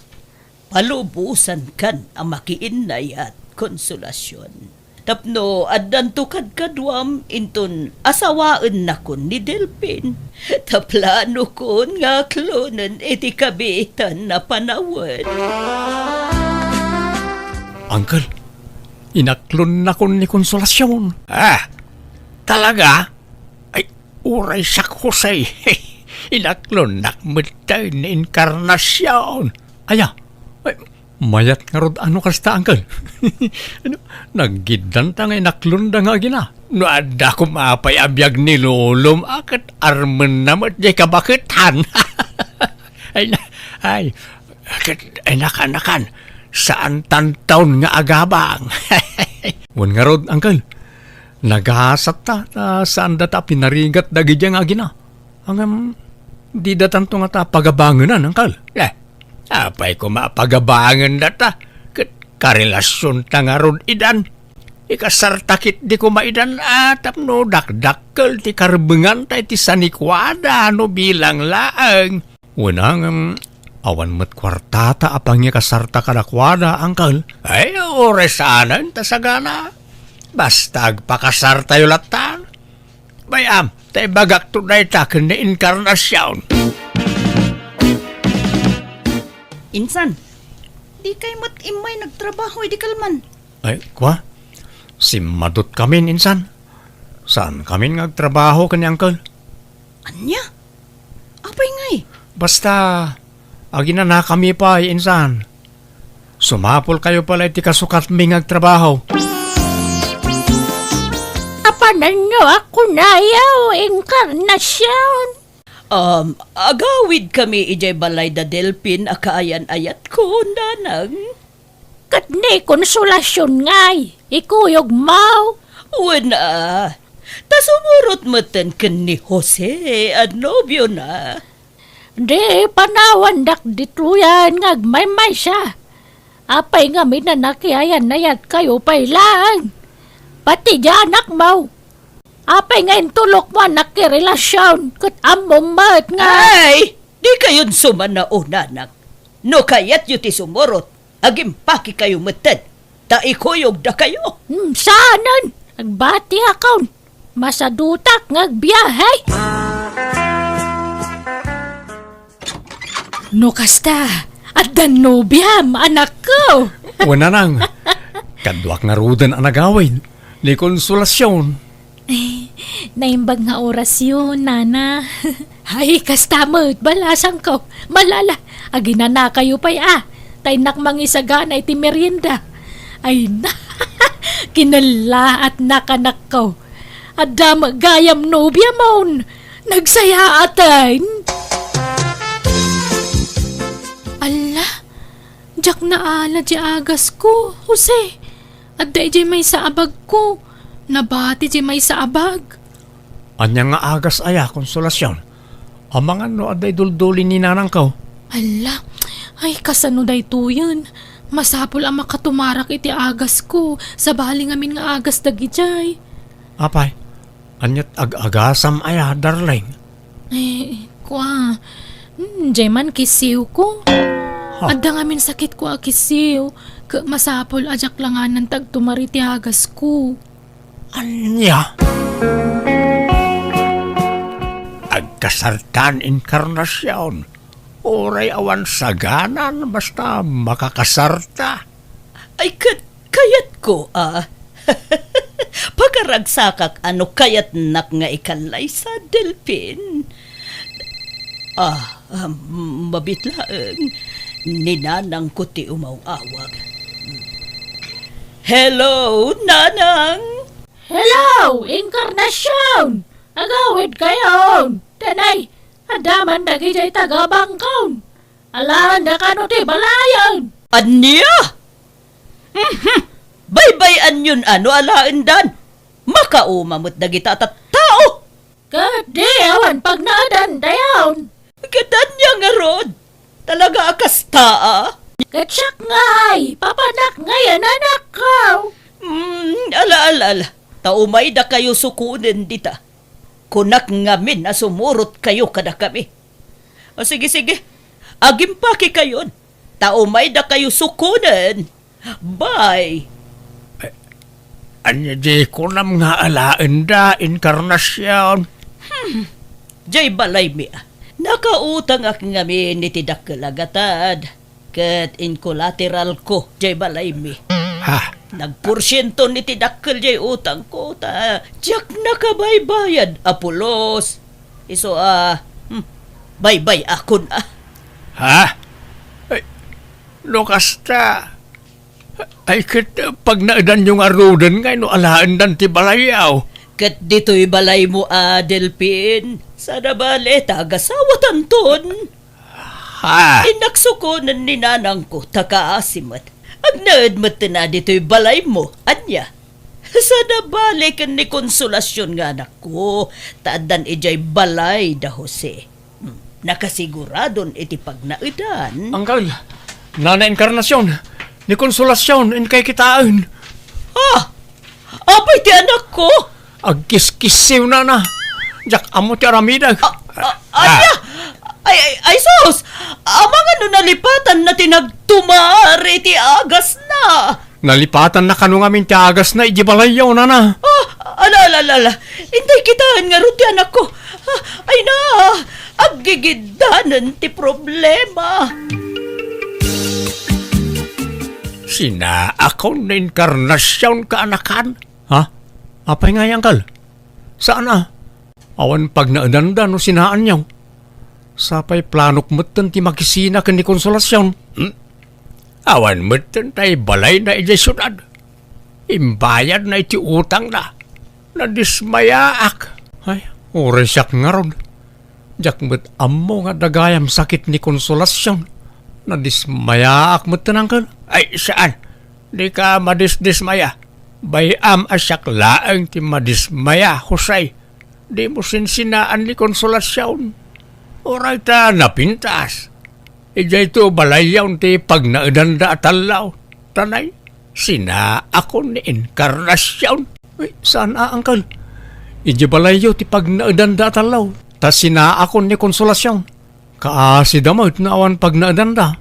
palubosankan a makiinnayat, Consolacion. Tapno addanto kadkaduam inton asawaennakon ni Delpin. Ta planokon nga aklonen iti kabiitan a panawen. Uncle, inaklonnakon ni Consolacion. Ah, talaga? Ay, uray siak, Jose. Inaklonnak metten ni Encarnacion. Aya? Ay, mayat ngarud a no kasta, Uncle. Ano, naggiddanta nga inaklonda nga agina. No adda koma pay a biag ni lolom, a ket armenna met diay kabaketan. Ay, na, ay, ket, ay, nakan, nakan. Saan tantaon nga agabang. Wen ngarud, Uncle. Nagasatta, ta saandata a pinarigat dagidiay nga agina. Ngem, didatanto ngata pagabangenan, Uncle. Eh, apay koma a pagabangenda ta? Ket karelasionta ngarud idan. Ikasarta ketdi koma idan a tapno dakdakkel ti karbenganta iti sanikuada no bilang laeng. Wen a, ngem, awan met kuartata a pangikasarta kadakuada, Uncle. Ay, uray saanen ta sagana. Basta agpakasartayo latta. Bay-am, ta ibagakto dayta ken ni Encarnacion. Insan, dikay met immay nagtrabaho idi kalman? Ay, kua? Simmadutkamin, insan. Saankamin nga agtrabaho ken ni Uncle. Ania? Apay ngay? Basta, aginanakami pay, insan. Sumapulkayo pay la iti kasukatmi nga agtrabaho. Apananyo a kunayo, Encarnacion? Um, agawidkami idiay balay da Delpin a kaayan-ayatko, nanang. Ket ni Consolacion ngay, ikuyogmo? Wen a, ta sumurot metten ken ni Jose a nobiona. Di panawandak ditoyen nga agmaymaysa. Apay ngamin a nakiayan-ayatkayo pay laeng? Pati diay anakmo. Apay nga intulokmo a nakirelasion ket ammom met nga... Ay, dikayon sumanaw, nanang. No kayatyo ti sumurot, agimpakekayo metten, ta ikuyogdakayo. Hmm, saanen? Agbatiakon. Masadutak nga agbiahe. No kasta, addan nobiam, anakko. Wen, nanang. Kaduak ngaruden a nagawid, ni Consolacion. Eh, Naimbag nga orasyo, nana. Ay, kasta met, balasangko. Malala, aginanakayo pay a. Ta innak mangisagana iti merienda. Ay na, kinellaatnak, anakko. Adda met gayam nobiamon. Nagsayaaten. Alla, diak naala diay agasko, Jose. Adda idiay maysa a bagko. Nabati diay maysa a bag. Ania nga agas aya, Consolacion? Amangan no adda idulduli ni nanangko? Alla, ay, kasano daytoyen? Masapul a makatumarak iti agasko, sabali ngamin nga agas dagidiay. Apay, ania't ag-agasam aya, darling? Eh, kua, hmm, diay man kisiwko. Ha? Adda ngamin sakitko a kisiw, ket masapul a diak langanan ti agtumar iti agasko. Ania? Agkasartan, Encarnacion. Uray awan saganan, basta makakasarta. Ay, ket kayatko, a. Pakaragsakak a no kayatnak nga ikallaysa, Delfin. Ah, um, mabit laeng. Ni nanangko ti umaw-awag. Hello, nanang! Hello, Encarnacion! Agawidkayon! Danay, adda man dagidiay taga-bangkon. Alaenda kano ti balayen? Ania? Mhm. Baybay-anyon a no alaendan. Makauma met dagita a tattao. Ket di awan pagnaedandayon. Ket ania ngarud? Talaga a kasta a? Ket siak ngay, papanak ngay a nanakko. Mm, ala, ala, ala. Ta umaydakayo sukonen dita. Kunak ngamin a sumurotkayo kadakami. O, sige, sige. Agimpakekayon. Ta umaydakayo sukonen. Bye. Ania di kunam nga alaenda, Encarnacion? Hmm. Diay balaymi, a. Nakautangak ngamin iti dakkel a gatad. Ket inkolateralko diay balaymi. Ha? Nagporsienton iti dakkel diay utangko, ta diak nakabaybayad a pulos. Isu a, hmm, baybay-akon a. Ha? Ay, no kasta, ay, ket pagnaedanyo ngaruden ngay no alaendan ti balayyo? Ket ditoy balaymo a, Delfin. Saan a bale, ta agasawatanton. Ha? Innak sukonen ni nanangko, ta kaasi met. Agnaed metten a ditoy balaymo, ania? Saan a bale ken ni Consolacion nga anakko, ta addan idiay balay da Jose. Hmm, nakasiguradon iti pagnaedan. Uncle, Nana Encarnacion, ni Consolacion, inkay kitaen. Ah! Apay ti anakko? Agkiskissiw, nana. Diak ammo ti aramidek. A, a, ania? Ay, ay, ay, sus! Amangan no nalipatanna ti nagtumar iti agasna. Nalipatanna kano ngamin ti agasna idiay balayyo, nana. Ah, ala, ala, ala, ala. Intay kitaen ngarud ti anakko. Ah, ay na, aggigiddanen ti problema. Sinaakon ni Encarnacion, kaanakan? Ha? Apay ngay, uncle? Saan a? Awan pagnaedanda no sinaanyo. Sapay planok metten ti makisina ken ni Consolacion. Hmm? Awan metten tay balayna idiay siudad. Imbayadna iti utangna. Nadismayaak. Ay, uray siak ngarud. Diak met ammo nga adda gayam sakit ni Consolacion. Nadismayaak metten, uncle. Ay, saan. Dika madisdismaya. Bay-am a siak laeng ti madismaya, Jose. Dimo sinsinaan ni Consolacion. Uray ta napintas. Idiay to balayyon ti pagnaedanda a tallo. Tanay, sinaakon ni Encarnacion. Uy, saan a, uncle? Idiay balayyo ti pagnaedanda a tallo. Ta sinaakon ni Consolacion. Kaasida met no awan pagnaedanda.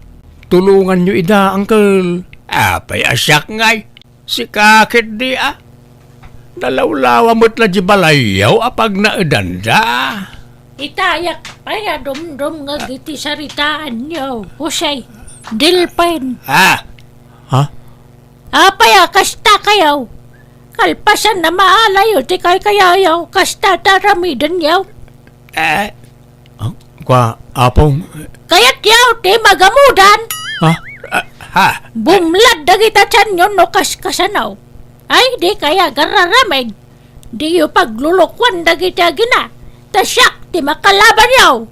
Tulonganyo ida, uncle. Apay a siak ngay? Sika ketdi a. Nalawlawa met la di balayyo a pagnaedanda. Itayak pay a dumdumngeg iti saritaanyo, Jose. Delfin. Ah. Ha? Apay a kasta kayo? Kalpasan a maalayo ti kaykayayo, kasta ti aramidenyo. Eh? Ah, kua, Apong. Kayatyo ti magamudan. Ha? Ah, ha? Bumlad dagita tianyo no kaskasano. Ay, di kaya gararamid. Diyo paglulukuan dagiti agina. Ta siak ti makalabanyo.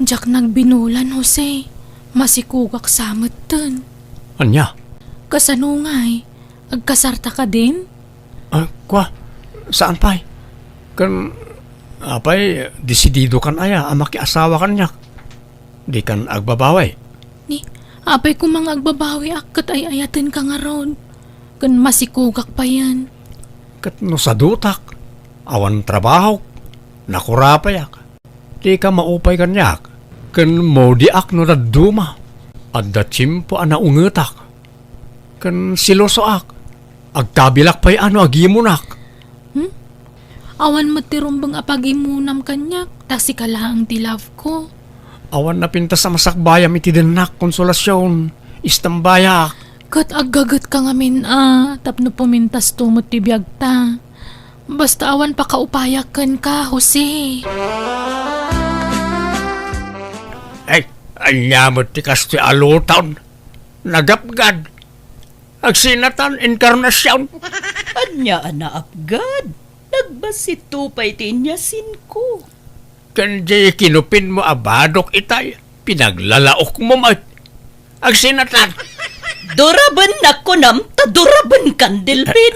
Diak nagbinulan, Jose. Masikogak sa metten. Ania? Kasano ngay? Agkasarta kadin? Ah, kua, saan pay? Ken, apay, desididokan aya a makiasawa kaniak? Dikan agbabawi? Ni, apay koma nga agbabawiak ket ay-ayatenka ngarud, ken masikogak payen. Ket no sadutak, awan trabahok, nakurapayak. Dika maupay kaniak, ken maudiak no dadduma. Adda tiempo a naungetak, ken selosoak. Agkabilak pay a no agimunak. Hmm? Awan met ti rumbeng a pagimunam kaniak, ta sika laeng ti love ko. Awan napintas a masakbayam iti dennak, Consolacion. Istambayak. Ket aggagetka ngamin a, tapno pumintasto met ti biagta. Basta awan pakaupayak kenka, Jose. Ay, ania met ti kastoy a luton? Nagapgad. Agsinatan, Encarnacion. Ania a naapgad? Nagbassit pay ti inyasinko. Ken di kinupinmo a badok itay, pinaglalaokmo met. Agsinatan. Durabennak kunam ta durabenkan, Delfin.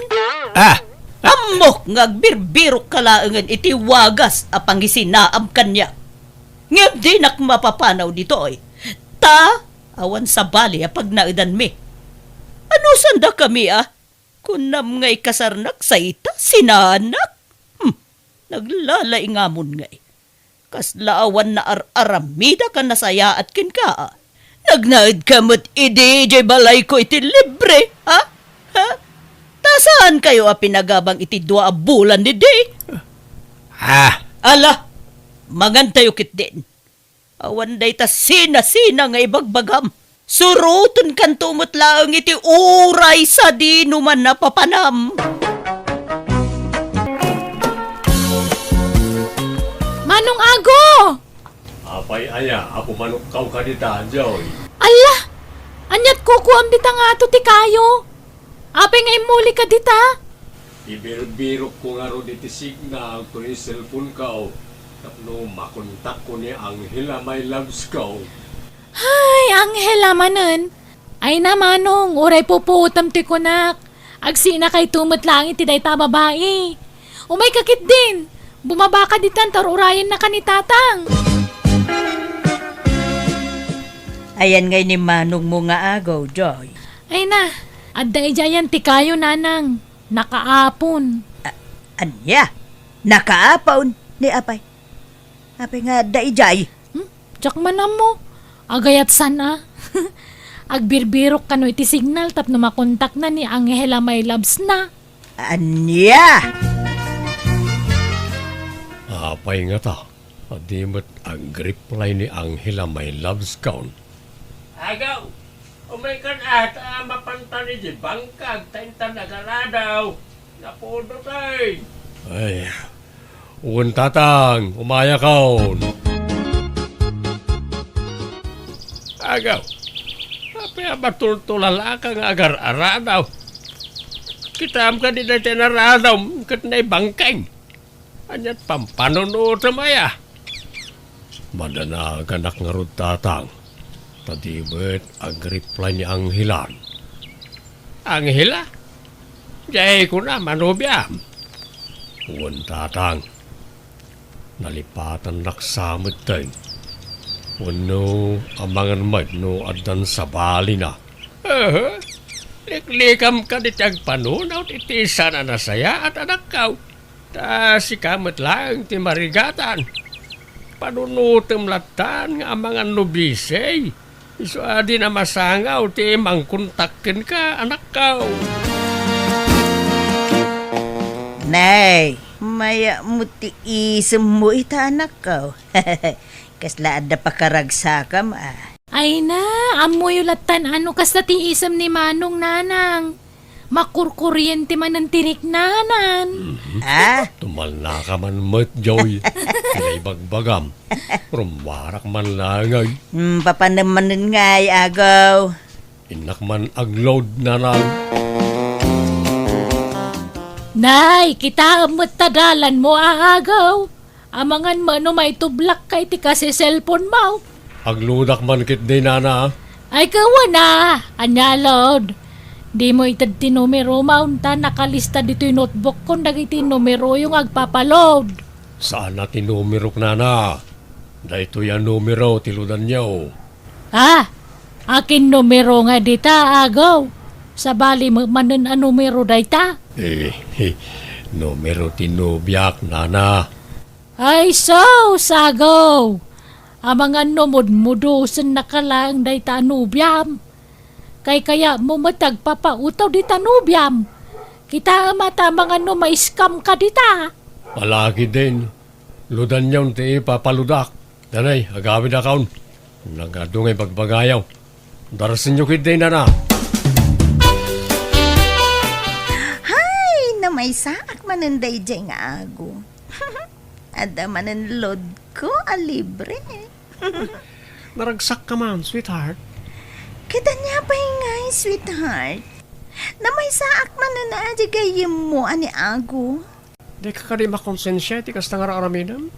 Ah, ah. Ammok nga agbirbirokka laengen iti wagas a pangisinaam kaniak. Ngem dinak mapapanaw ditoy. Ta awan sabali a pagnaedanmi. Anusandakami a? Kunam nga ikasarnak sa ita, sinaannak? Hmm, naglalaingamon ngay. Kasla awan naar-aramidak a nasayaat kenka a. Nagnaedka met idi jay balayko iti libre, ha? Ha? Ta saankayo a pinagabang iti dua a bulan idi? Ah. Ala, mangantayo ketdin. Awan dayta sinasina nga ibagbagam. Surotenkanto met laeng iti uray sadino man a papanam. Manong Ago! Apay aya a pumanokkaw kadita, Joy? Alla! Ania't kukuam dita ngato ti kayo? Apay nga immulika dita? Ibirbirokko ngarud iti signal ken ni cellphone-ko tapno makontakko ni Angela, my loves ko. Ay, Angela manen. Ay na, Manong, uray pupuotem ti kunak. Agsinakayto met laeng iti dayta a babai. Umayka ketdin. Bumabaka ditan ta ur-urayennaka ni Tatang. Ayan ngay ni manongmo nga agaw, Joy. Ay na, adda idiayen ti kayo, Nanang. Nakaapon. A-, ania? Nakaapon? Ni apay? Apay nga adda idiay? Hmm? Diak man ammo. Agayat san a. Agbirbirok kano iti signal tapno makontakna ni Angela, my loves na. Ania? Apay ngata, a di met agreply ni Angela, my loves, kon? Agaw, umaykan a ta mapantan iti bangkag ta intan agaradaw. Napudot ay. Ay, wen, Tatang, umayakon. Agaw, apay a matultulalaka nga agar-aradaw? Kitaem kadi dayta inaradawm ket naibangkeng. Ania't pampanunotem aya? Madanaganak ngarud, Tatang, ta di met agreply ni Angelan. Angela? Diay kuna manobiam? Wen, Tatang. Nalipatannak sa metten. Wenno, amangan met no addan sabalina. Aha. Liklikam kadi ti agpanunot iti saan a nasayaat, anakko. Ta sika met laeng ti marigatan. Panunotem lattan nga amangan no busy. Isu a di na masangaw ti mangkontak kenka, anakko. Nay, Mayat met ti isemmo ita, anakko. Kasla adda pakaragsakam, a. Ay na, ammoyo lattan ano kasta ti isem ni Manong, Nanang. Makurkuriente manen ti riknanan. Mhm. Ah? Tumalnaka man met, Joy. Ti naibagbagam. Rummuarak man laeng, ay. Hmm, papanem manen ngay, Ago. Innak man agload, Nanang. Nay, kitaem met ta dalanmo, Ago. Amangan met no maitublak ka iti kasi cellphone mo. Agloadak man ketdi, Nana. Ay, kawana, ania load? Dimo ited ti numero mo, ta nakalista ditoy notebook kon dagiti numeroyo nga agpapaload. Saan a ti numerok, Nana. Daytoy a numero ti loadanyo. Ah, akin numero nga dita, Ago? Sabali met manen a numero dayta? Eh, numero ti nobiak, Nana. Ay, sus, Ago! Amangan no mudmudosennaka laeng dayta a nobiam. Kaykayatmo met agpapautaw dita nobiam. Kitaem a ta amangan no ma-scam ka dita. Palagi din. Loadanyon ti ipapaloadak. Danay, agawidakon. Nagadu nga ibagbagayo. Darasenyo ketdi, Nana. Hay, namaysaak manen daydiay nga Ago. Adda manen loadko a libre. Naragsakka man, sweetheart. Ket ania pay ngay, sweetheart? Namaysaak manen a di gayyemmo a ni Ago. Dika kadi makonsensia iti kasta nga ar-aramidem?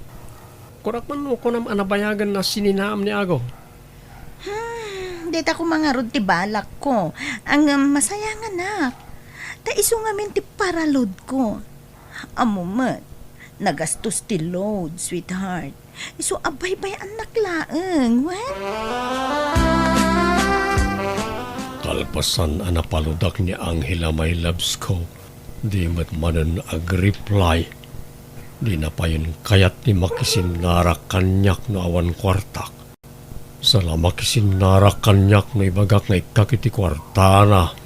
Kunak man no kunam a nabayagen a sininaam ni Ago. Hmm, dita koma ngarud ti balakko. Ngem masayanganak. Ta isu ngamin ti paraloadko. Ammo met, nagastos ti load, sweetheart. Isu a baybay-annak laeng, wen? Kalpasan a napaloadak ni Angela, my loves ko, di met manen agreply. Dina payen kayat ti makisinnarak kaniak no awan kuartak. Saan a makisinnarak kaniak no ibagak nga ikkak iti kuartana.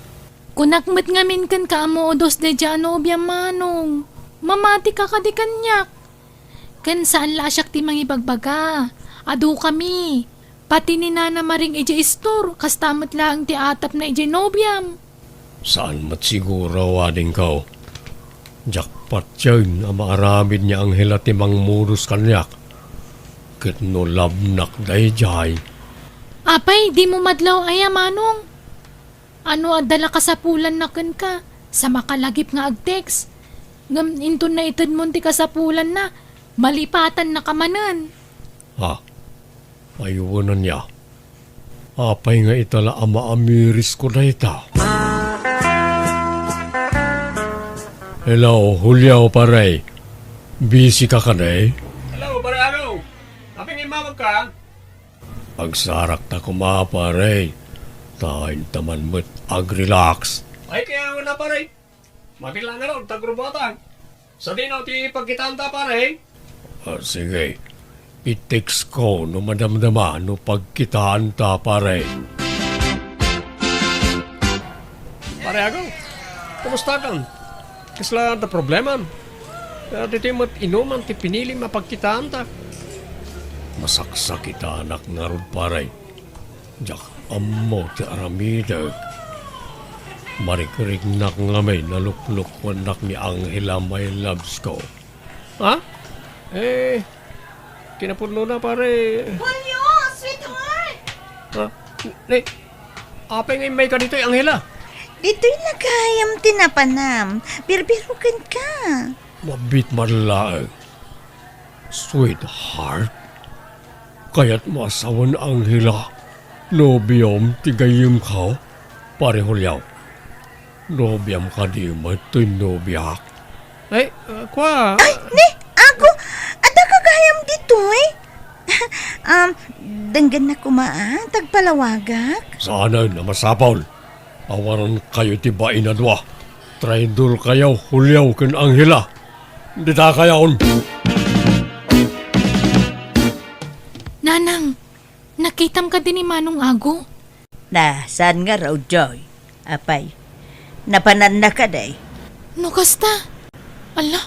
Kunak met ngamin kenka a modos daydiay a nobiam, Manong. Mamatika kadi kaniak. Ken saan la a siak ti mangibagbaga. Adukami. Pati ni Nana Maring idiay istor, kasta met laeng ti atapna idiay nobiam. Saan met siguro, wadingko. Diak patien a maaramid ni Angela ti mangmodos kaniak. Ket no love-nak daydiay. Apay, dimo madlaw aya, Manong? Ano adda la kasapulanna kenka? Sa makalagip nga ag-text. Ngem inton naitedmon ti kasapulanna, malipatannaka manen. Ha? Ay, wen ania. Apay nga ita la a maamirisko dayta? Hello, Julio, pare. Busy ka kadi? Hello, pare Aro. Apay nga immawagka? Agsarakta koma, pare. Ta inta man met ag-relax. Ay, kaya nga na, pare. Mabilang nga raw, tagrubuatan. Sadino ti pagkitaanta, pare? Ah, sige. I-text ko no madamdama no pagkitaanta, pare. Pare Ago, kumusta kan? Kasla adda problemam? Ditoy met inuman ti pinilim a pagkitaanta. Masaksakitanak ngarud, pare. Diak ammo ti aramidek. Marikriknak ngamin a luklukkuennak ni Angela, my loves ko. Ha? Eh, kinapudnona, pare. Julio, sweetheart! Ha? Ni, apay nga immayka ditoy, Angela? Ditoy la gayam ti napanam. Birbirokenka. Mabiit man laeng. Sweetheart, kayatmo a sawen, Angela, nobiom ti gayyemko, pare Julio. Nobiam kadi met toy nobiak? Ay, ah, kua. Ay, ni, Ago, adda ka gayam ditoy? Um, denggennak koma, a, ta agpalawagak. Saanen a masapul. Awanan kayo ti bain a dua. Traidor kayo, Julio ken Angela. Dita kayon. Nanang, nakitam kadi ni Manong Ago? Na, saan ngarud, Joy? Apay, napananna kadi? No kasta? Ala,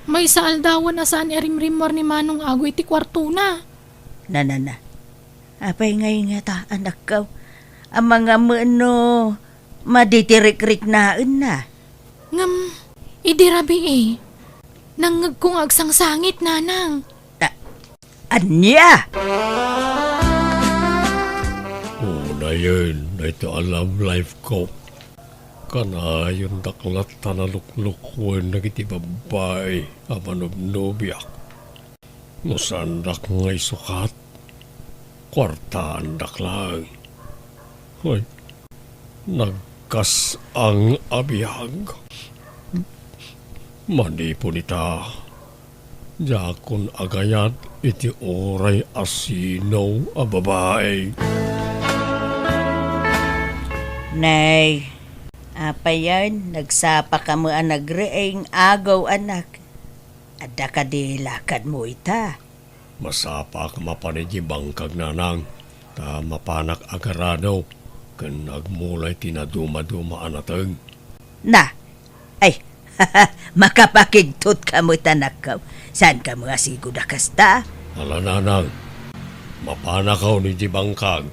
Maysa aldawen a saan a rimrimmuar ni Manong Agoy ti kuartona. Nanana. Apay ngay ngata, anakko? Amangan met no madi ti rikriknaenna. Ngem, idi rabii, nangngegko nga agsangsangit, Nanang. Ta-, ania? Unayen, daytoy a love life ko. Kanayondak latta a luklukuen dagiti babbai a manubnobiak. No saandak nga isukat, kuartaandak laeng. Ay, nagkas-ang a biag. Manipud ita, diakon agayat iti uray a sino a babai. Nay, apayen, nagsapaka met a nagreeng, Agow, anak. Adda kadi lakadmo ita? Masapaak mapan idiay bangkag, Nanang, ta mapanak agarado ken agmula iti nadumaduma a nateng. Na, ay, makapakigtotka met, anakko. Saanka met a sigud a kasta? Ala, Nanang, mapanakon idiay bangkag.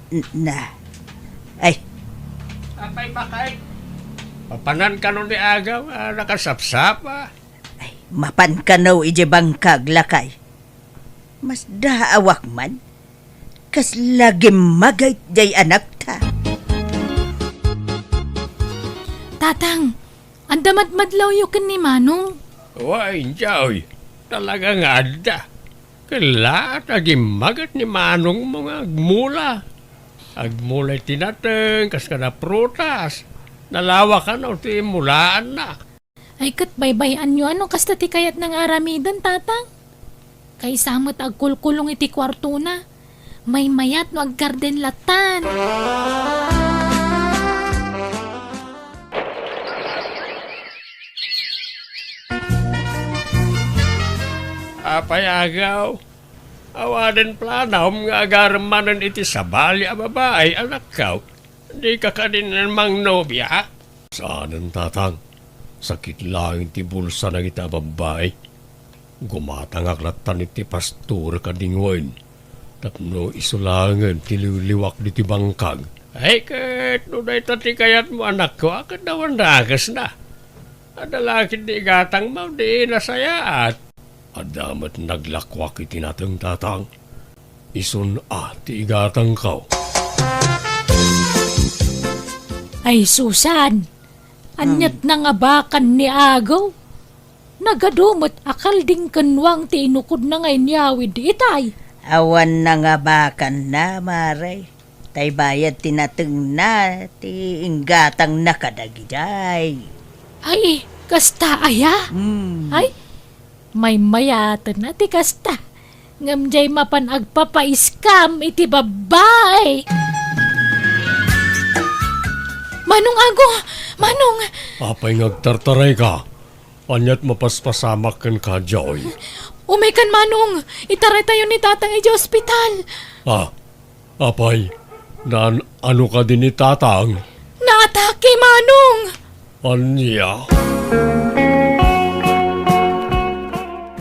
N-, na, ay. Apay, Bakay? Mapanan kano ni Agow a nakasapsapa? Ay, mapan kano idiay bangkag, lakay. Masdaawak man. Kasla gimmaget diay anakta. Tatang, adda madmadlawyo ken ni Manong? Wen, Joy. Talaga nga adda. Ken laat a gimmaget ni Manongmo nga agmula. Agmula iti nateng, kas kada prutas. Nalawa kano ti mulaanna. Ay, ket baybay-anyo a no kasta ti kayatna nga aramiden, Tatang? Kaysa met agkulkulong iti kuartona. Maymayat no aggarden lattan. Apay, Agow, awanen planom nga agarem manen iti sabali a babai, anakko? Dika kadi mangnobiak? Saanen, Tatang. Sakit laeng ti bulsa dagiti a babbai. Gumatangak lattan iti pastorek a dingwen tapno isu laengen ti liwliwak ditoy bangkag. Ay, ket no dayta ti kayatmo, anakko, a, ket awan dakesna. Adda la ketdi igatangmo, di nasayaat. Adda met naglakuak iti nateng, Tatang. Isun a ti igatangko. Ay, Susan! Aniat Hmm. nangabakan ni Agow? Nagadu met a kaldingkennuang ti inukodna nga inyawid itay. Awan nangabakanna, Mare. Tay bayad ti natengna, ti inggatangna kadagidiay. Ay, kasta aya? Hmm. Ay, maymayaten a ti kasta. Ngem diay mapan agpapaiskam iti babbai. Manong Agow! Manong! Apay nga agtartarayka? Aniat mapaspasamak kenka, Joy? Umaykan, Manong! Itaraytayo ni Tatang idiay ospital! Ah, apay, naan-ano kadi ni Tatang? Naatake, Manong! Ania?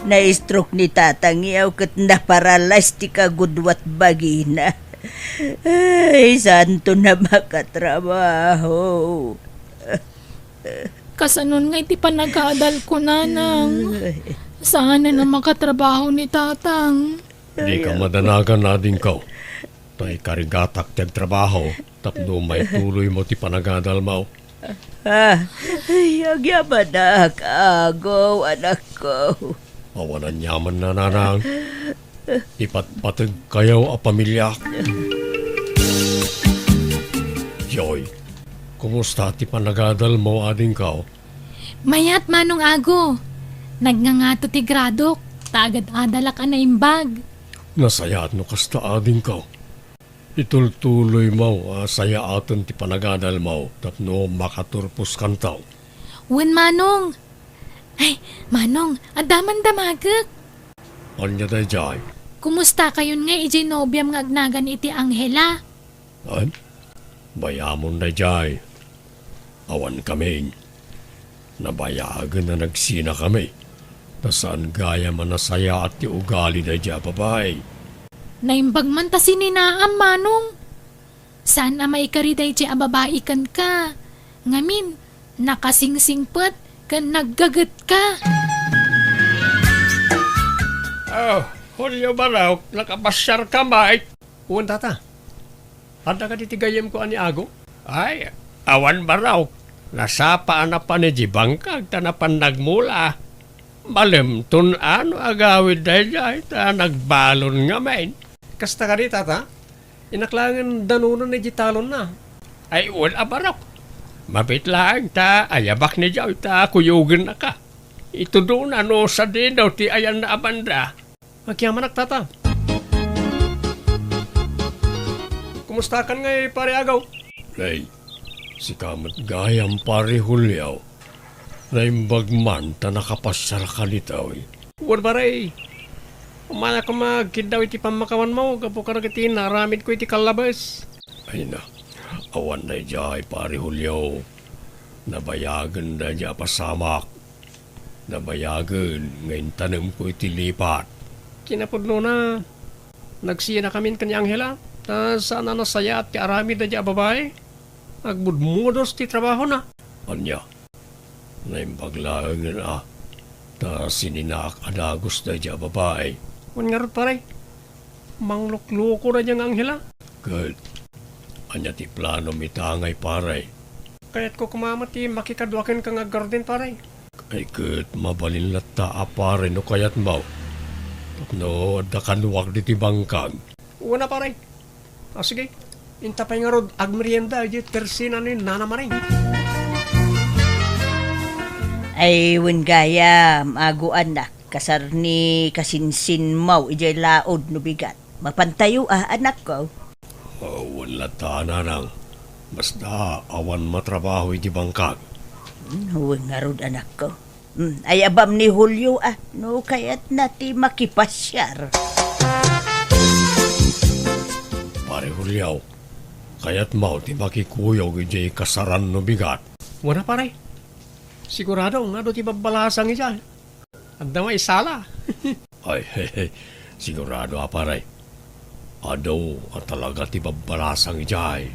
Na-stroke ni Tatang, yaw, ket naparalyze ti kagudua ti bagina. Ay, saanton a makatrabaho. Kasanon nga iti panagadalko, Nanang? Saanen a makatrabaho ni Tatang. Dika madanagan, adingko. Ta ikarigatak ti agtrabaho tapno maituloymo ti panagadalmo. Ah, ay, agyamanak, Agow, anakko. Awan aniamanna, Nanang. Ipatpategkayo a pamiliak. Joy, kumusta ti panagadalmo, adingko? Mayat, Manong Agow. Nagngangato ti gradok, ta agad-adalak a naimbag. Nasayaat no kasta, adingko. Itultuloymo a sayaaten ti panagadalmo tapno makaturposkanto. Wen, Manong. Ay, Manong, adda man damagek. Ania daydiay? Kumustakayon ngay idiay nobiam nga agnagan iti Angela? Ay, bayamon daydiay. Awan kami. Nabayagen a nagsina kami. Ta saan gayam a nasayaat ti ugali daydiay a babai. Naimbag man ta sininaam, Manong. Saan a maikari daydiay a babai kenka. Ngamin, nakasingsingpet ken naggagetka. Oh, Julio Barok, nakapasiarka met? Wen, tata. Adda kadi ti gayyemko a ni Ago? Ay, awan, Barok. Nasapa a napan idiay bangkag ta napan nagmula. Malemton a no agawid daydiay ta nagbalon ngamin. Kasta kadi, tata? Innak laengen danunan idiay talonna. Ay, wen a, Barok. Mabiit laeng ta ayabak ni Joy ta kuyogennaka. Itudona no sadino ti ayanna a banda. Agyamanak, tata. Kumustakan ngay, Pare Agaw? Nay, sika met gayam, Pare Julio. Naimbag man ta nakapasiarka ditoy. Wen, pare. Umay koma agkiddaw iti pammakawanmo gapu kadagiti naaramidko iti kallabes. Ay na, awan daydiay, Pare Julio. Nabayagen daydiay a pasamak. Nabayagen nga intanemko iti lipat. Kinapudnona, nagsiinakamin ken ni Angela, ta saan a nasayaat ti aramid daydiay a babai. Agmudmudos ti trabahona. Ania? Naimbag laengen a, ta sininaak a dagus daydiay a babai. Wen ngarud, pare, manglukloko daydiay nga Angela. Ket ania ti planom ita ngay, pare? Kayatko koma met ti makikadua kenka nga aggarden, pare. Ay, ket mabalin latta a, pare, no kayatmo. Tapno adda kaduak ditoy bangkag. Wen a, pare. Ah, sige. Inta pay ngarud agmerienda idiay tersina ni Nana Maring. Ay, wen gayam, Ago, anak, kasar ni kasinsinmo idiay laod no bigat. Mapantayo a, anakko? Oh, wen latta, nanang. Basta awan matrabaho iti bangkag. Hmm, wen ngarud, anakko. Hmm, ayabam ni Julio a, no kayatna ti makipasiar. Pare Julio, kayatmo ti makikuyog idiay kasaran no bigat? Wen a, pare. Sigurado nga adu ti babbalasang idiay. Adda maisala. Ay, sigurado a, pare. Adu a talaga ti babbalasang idiay.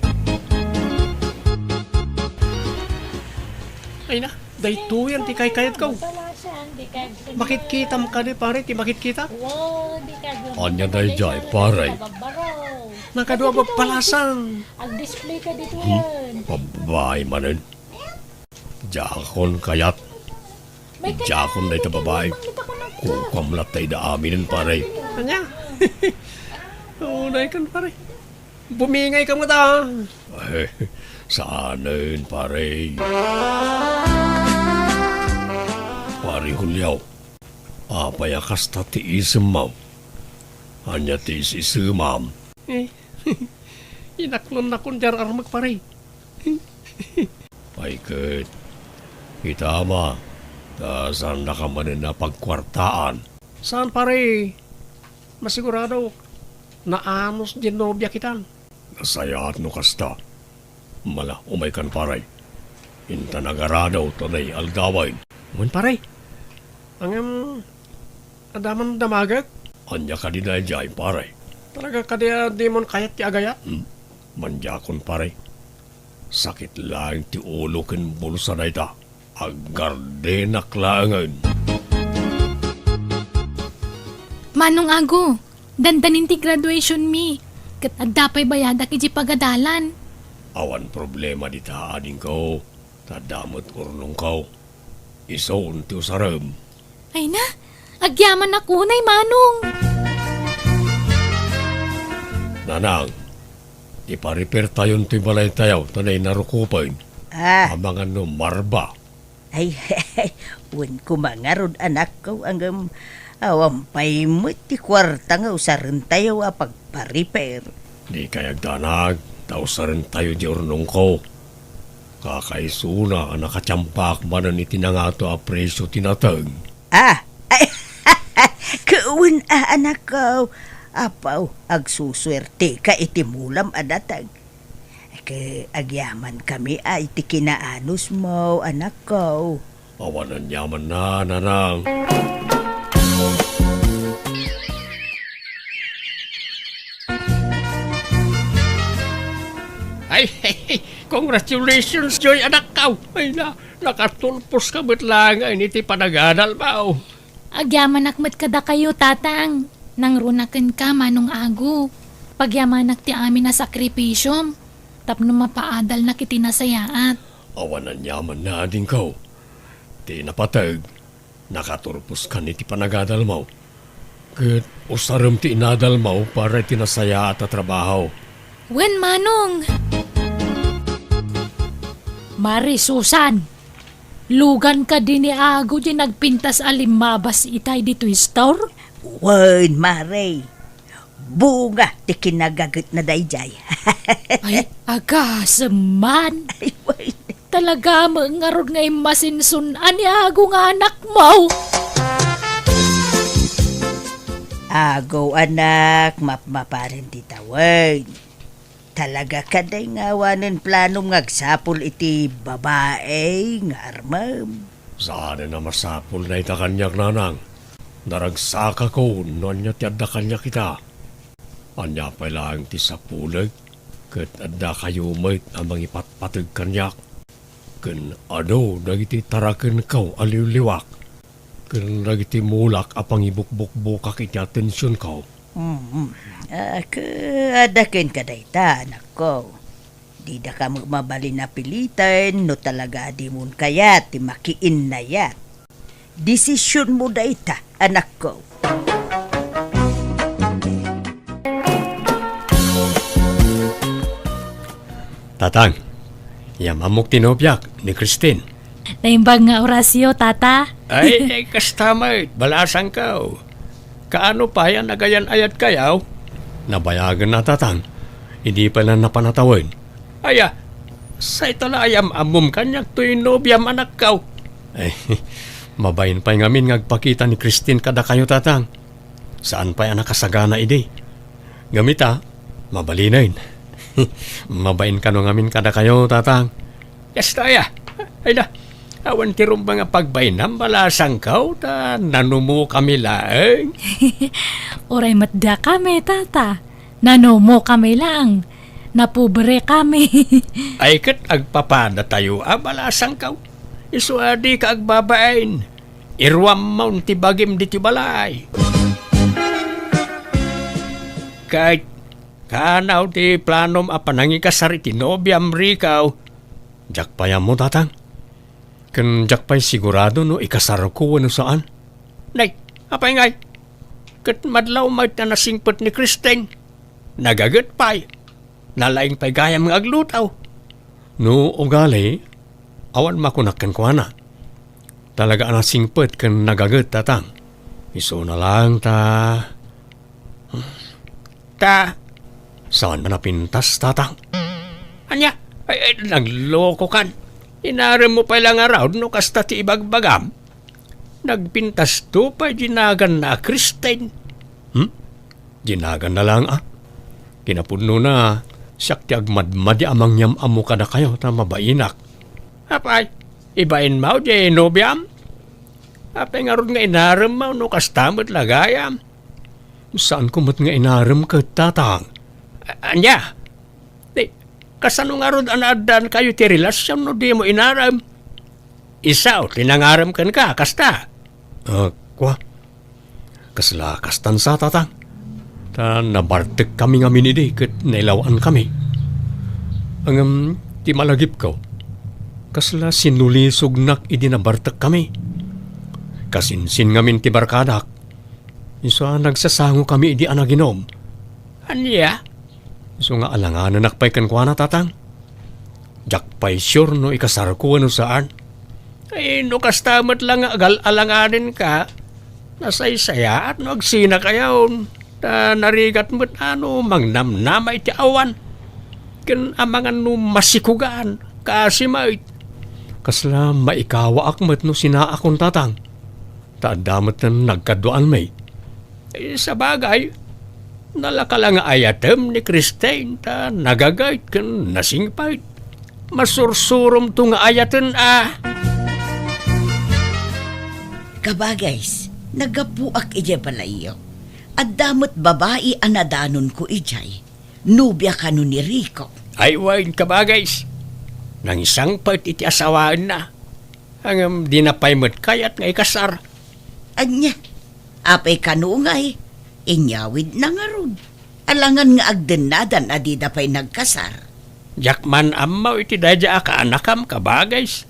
Ay na, daytoyen ti kaykayatko. Babbalasang, di ka. Makitkitam kadi, pare, ti makitkita? Wow, di ka. Ania daydiay, pare? Nakadua babbalasang. Ag-display ka ditoyen. Hmm? Babae manen. Diakon kayat. Diakon dayta babai. Kukuam latta ida aminen, pare. Ania? Unay kan, pare. Bumingay ka met a. Ay, saanen, pare. Pare Julio, apay a kasta ti isemmo? Ania ti isisemam? Eh, inaklonnakon di ar-armek, pare. Ay ket, kita ma, ta saannaka manen a pagkuartaan. Saan, pare. Masiguradok, naanus diay nobia kitan. Nasayaat no kasta. Mala, umaykan, pare. Intan agarado ta nay aldawen. Wen, pare. Ngem, adda man damagek? Ania kadi daydiay, pare? Talaga kadi a dimon kayat ti agayat? Hmm? Mandiakon, pare. Sakit laeng ti ulo ken bulsa dayta. Aggardenak laengen. Manong Ago, dandanin ti graduation mi, ket adda pay bayadak idiay pagadalan. Awan problema dita, adingko, ta adda met urnongko. Isun ti usarem. Ay na, agyamanak unay, Manong. Nanang, ipa-repair tayon toy balaytayo ta nay narukopen. Ah. Amangan no marba. Ay, wen koma ngarud, anakko, ngem awan pay met ti kuarta nga usarentayo a pagpa-repair. Dikay agdanag, ta usarentayo di urnongko. Kakaisuna a nakatiampak manen iti nangato a presio ti nateng. Ah! Ay, ket wen a, anakko. Apo, agsusuerteka iti mulam a nateng. Ket agyamankami a iti kinaanusmo, anakko. Awan aniamanna, Nanang. Ay, congratulations, Joy, anakko. Ay na, nakatulpos ka met laeng iti panagadalmo. Agyamanak met kadakayo, Tatang. Nangruna kenka, Manong Ago. Pagyamanak ti amin a sakripisiom tapno mapaadalnak iti nasayaat. Awan aniamanna, adingko. Ti napateg, nakaturpos kan iti panagadalmo. Ket usarem ti inadalmo para iti nasayaat a trabaho. Wen, Manong! Mari Susan, lugan kadi ni Ago di nagpintas a limmabas itay ditoy store? Wen, Mare. Bunga ti kinagagetna daydiay. Ay, agasem man. Ay, wen. Talaga met ngarud nga immasinsun-an ni Ago nga anakmo. Ago, anak, mapmaparin ti tawen. Talaga kadi nga awanen planom nga agsapul iti babai nga armem? Saanen a masapul dayta kaniak, Nanang. Naragsakakon no ania ti adda kaniak ita. Ania pay laeng ti sapulek, ket addakayo met a mangipatpateg kaniak. Ken adu dagiti tarakenko a liwliwak, ken dagiti mulak a pangibukbukbukak iti atensionko? Mm. Ah, ke-, adda kenka dayta, anakko. Didaka met mabalin a piliten no talaga a dimon kayat ti makiinnayat. Desisionmo dayta, anakko. Tatang, yam-ammok ti nobiak, ni Christine. Naimbag nga orasyo, Tata. Ay, ay, kasta met, balasangko. Kaano pay a nagayan-ayatkayo? Nabayagenna, Tatang. Idi pay la napan a tawen. Aya, sayta la a yam-ammom kaniak toy nobiam, anakko. Ay, mabain pay ngamin nga agpakita ni Christine kadakayo, Tatang. Saan pay a nakasagana idi. Ngem ita, mabalinen. Mabain kano ngamin kadakayo, Tatang. Kasta aya. Ay da, awan ti rumbeng a pagbainam, balasangko, ta nanumokami laeng. Uray met dakami, Tata. Nanumokami laeng. Napubrekami. Ay ket agpapadatayo a, balasangko. Isu a dika agbabain. Iruammon ti bagim ditoy balay. Ket kaano ti planom a panangikasar iti nobiam, Rico? Diak pay ammo, Tatang. Ken diak pay sigurado no ikasarko wenno saan. Nay, apay ngay? Ket madlaw met a nasingpet ni Christine. Nagaget pay. Nalaing pay gayam nga agluto. No ugali, awan makunak kenkuana. Talaga a nasingpet ken nagaget, Tatang. Isuna laeng ta, ta, saan a napintas, Tatang? Ania? Ay, ay, naglokokan. Inaremmo pay la ngarud no kasta ti ibagbagam. Nagpintasto pay dinaganna a Christine. Hmm? Dinaganna laeng a. Kinapudnona, siak ti agmadmadi a mangyam-ammo kadakayo ta mabainak. Apay, ibainmo diay nobiam? Apay ngarud nga inaremmo no kasta met la gayam? Saanko met nga inarem ket, Tatang. A-, ania? Di, kasano ngarud a naaddaankayo ti relasion no dimo inarem? Isu ti nangarem kenka, kasta? Ah, kua. Kasla kastan sa, Tatang. Ta nabartekkami ngamin idi ket nailaw-ankami. Ngem ti malagipko, kasla sinulisognak idi nabartekkami. Kasinsin ngamin ti barkadak. Isu a nagsasangokami idi a naginom. Ania? Isu nga alanganenak pay kenkuana, Tatang. Diak pay sure no ikasarko wenno saan. Ay, no kasta met la nga agal-alanganenka, nasaysayaat no agsinakayon. Ta narigat met a no mangnamnama iti awan. Ken amangan no masikugan, kaasi met. Kasla maikawaak met no sinaakon, Tatang. Ta adda met nagkaduaanmi. Eh, sabagay, nalaka la nga ayatem ni Christine ta nagagayt ken nasingpet. Masursuromto nga ayaten a. Kabagays, naggapuak idiay balayyo. Adda met babai a nadanonko idiay. Nobia kano ni Rico. Ay, wen, kabagays. Nangisangpet iti asawaenna. Ngem dina pay met kayat nga ikasar. Ania? Apay kano ngay? Inyawidna ngarud. Alangan nga agdennadan a dida pay nagkasar. Diak man ammo iti daydiay a kaanakam, kabagays.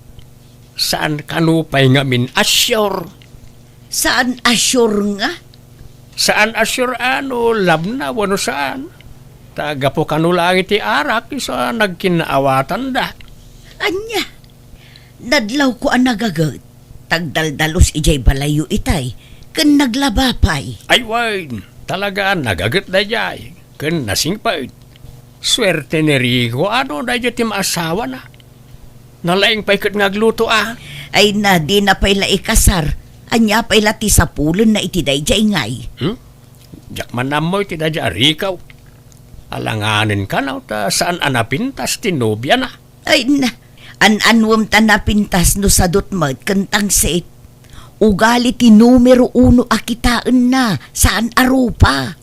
Saan kano pay ngamin a sure? Saan a sure nga? Saan a sure a no love na wenno saan. Ta gapu kano laeng iti arak, isu a nagkinnaawatanda. Ania? Nadlawko a nagaget. Tagdaldalus idiay balayyo itay, ken naglaba pay. Ay, wen, talaga a nagaget daydiay, ken nasingpet. Suerte ni Rico a no daydiay ti maasawana. Nalaing pay ket nga agluto a. Ay na, dina pay la ikasar. Ania pay la ti sapulenna iti daydiay ngay? Hmm? Diak man ammo iti daydiay a Rico. Alanganen kano ta saan a napintas ti nobiana. Ay na, an-anuem ta napintas no sadut met ken tangsit. Ugali ti numero uno a kitaenna, saan a rupa.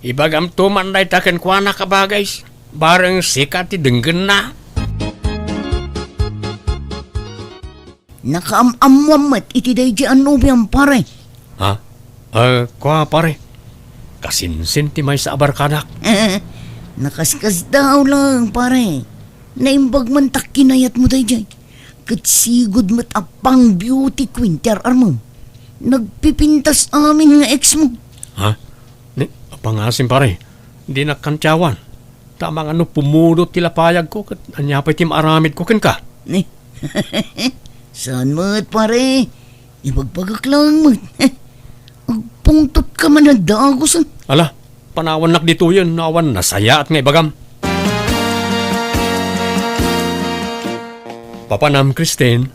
Ibagamto man dayta kenkuana, kabagays, bareng sika ti denggenna. Nakaam-ammoam met iti daydiay a nobiam, pare. Ha? Eh, kua, pare. Kasinsin ti maysa a barkadak. Nakaskasdaaw laeng, pare. Naimbag man ta kinayatmo daydiay. Ket sigud met a pang beauty queen ti ar-armem. Nagpipintas amin nga ex mo. Ha? Ni, apangasim, pare. Dinak kantiawan. Ta amangan no pumudot ti lapayagko, ket ania pay ti maaramidko kenka? Ni, saan met, pare? Ibagbagak laeng met. Agpungtotka man a dagus, eh. Ala, panawannak ditoyen no awan nasayaat nga ibagam. Papanam, Christine.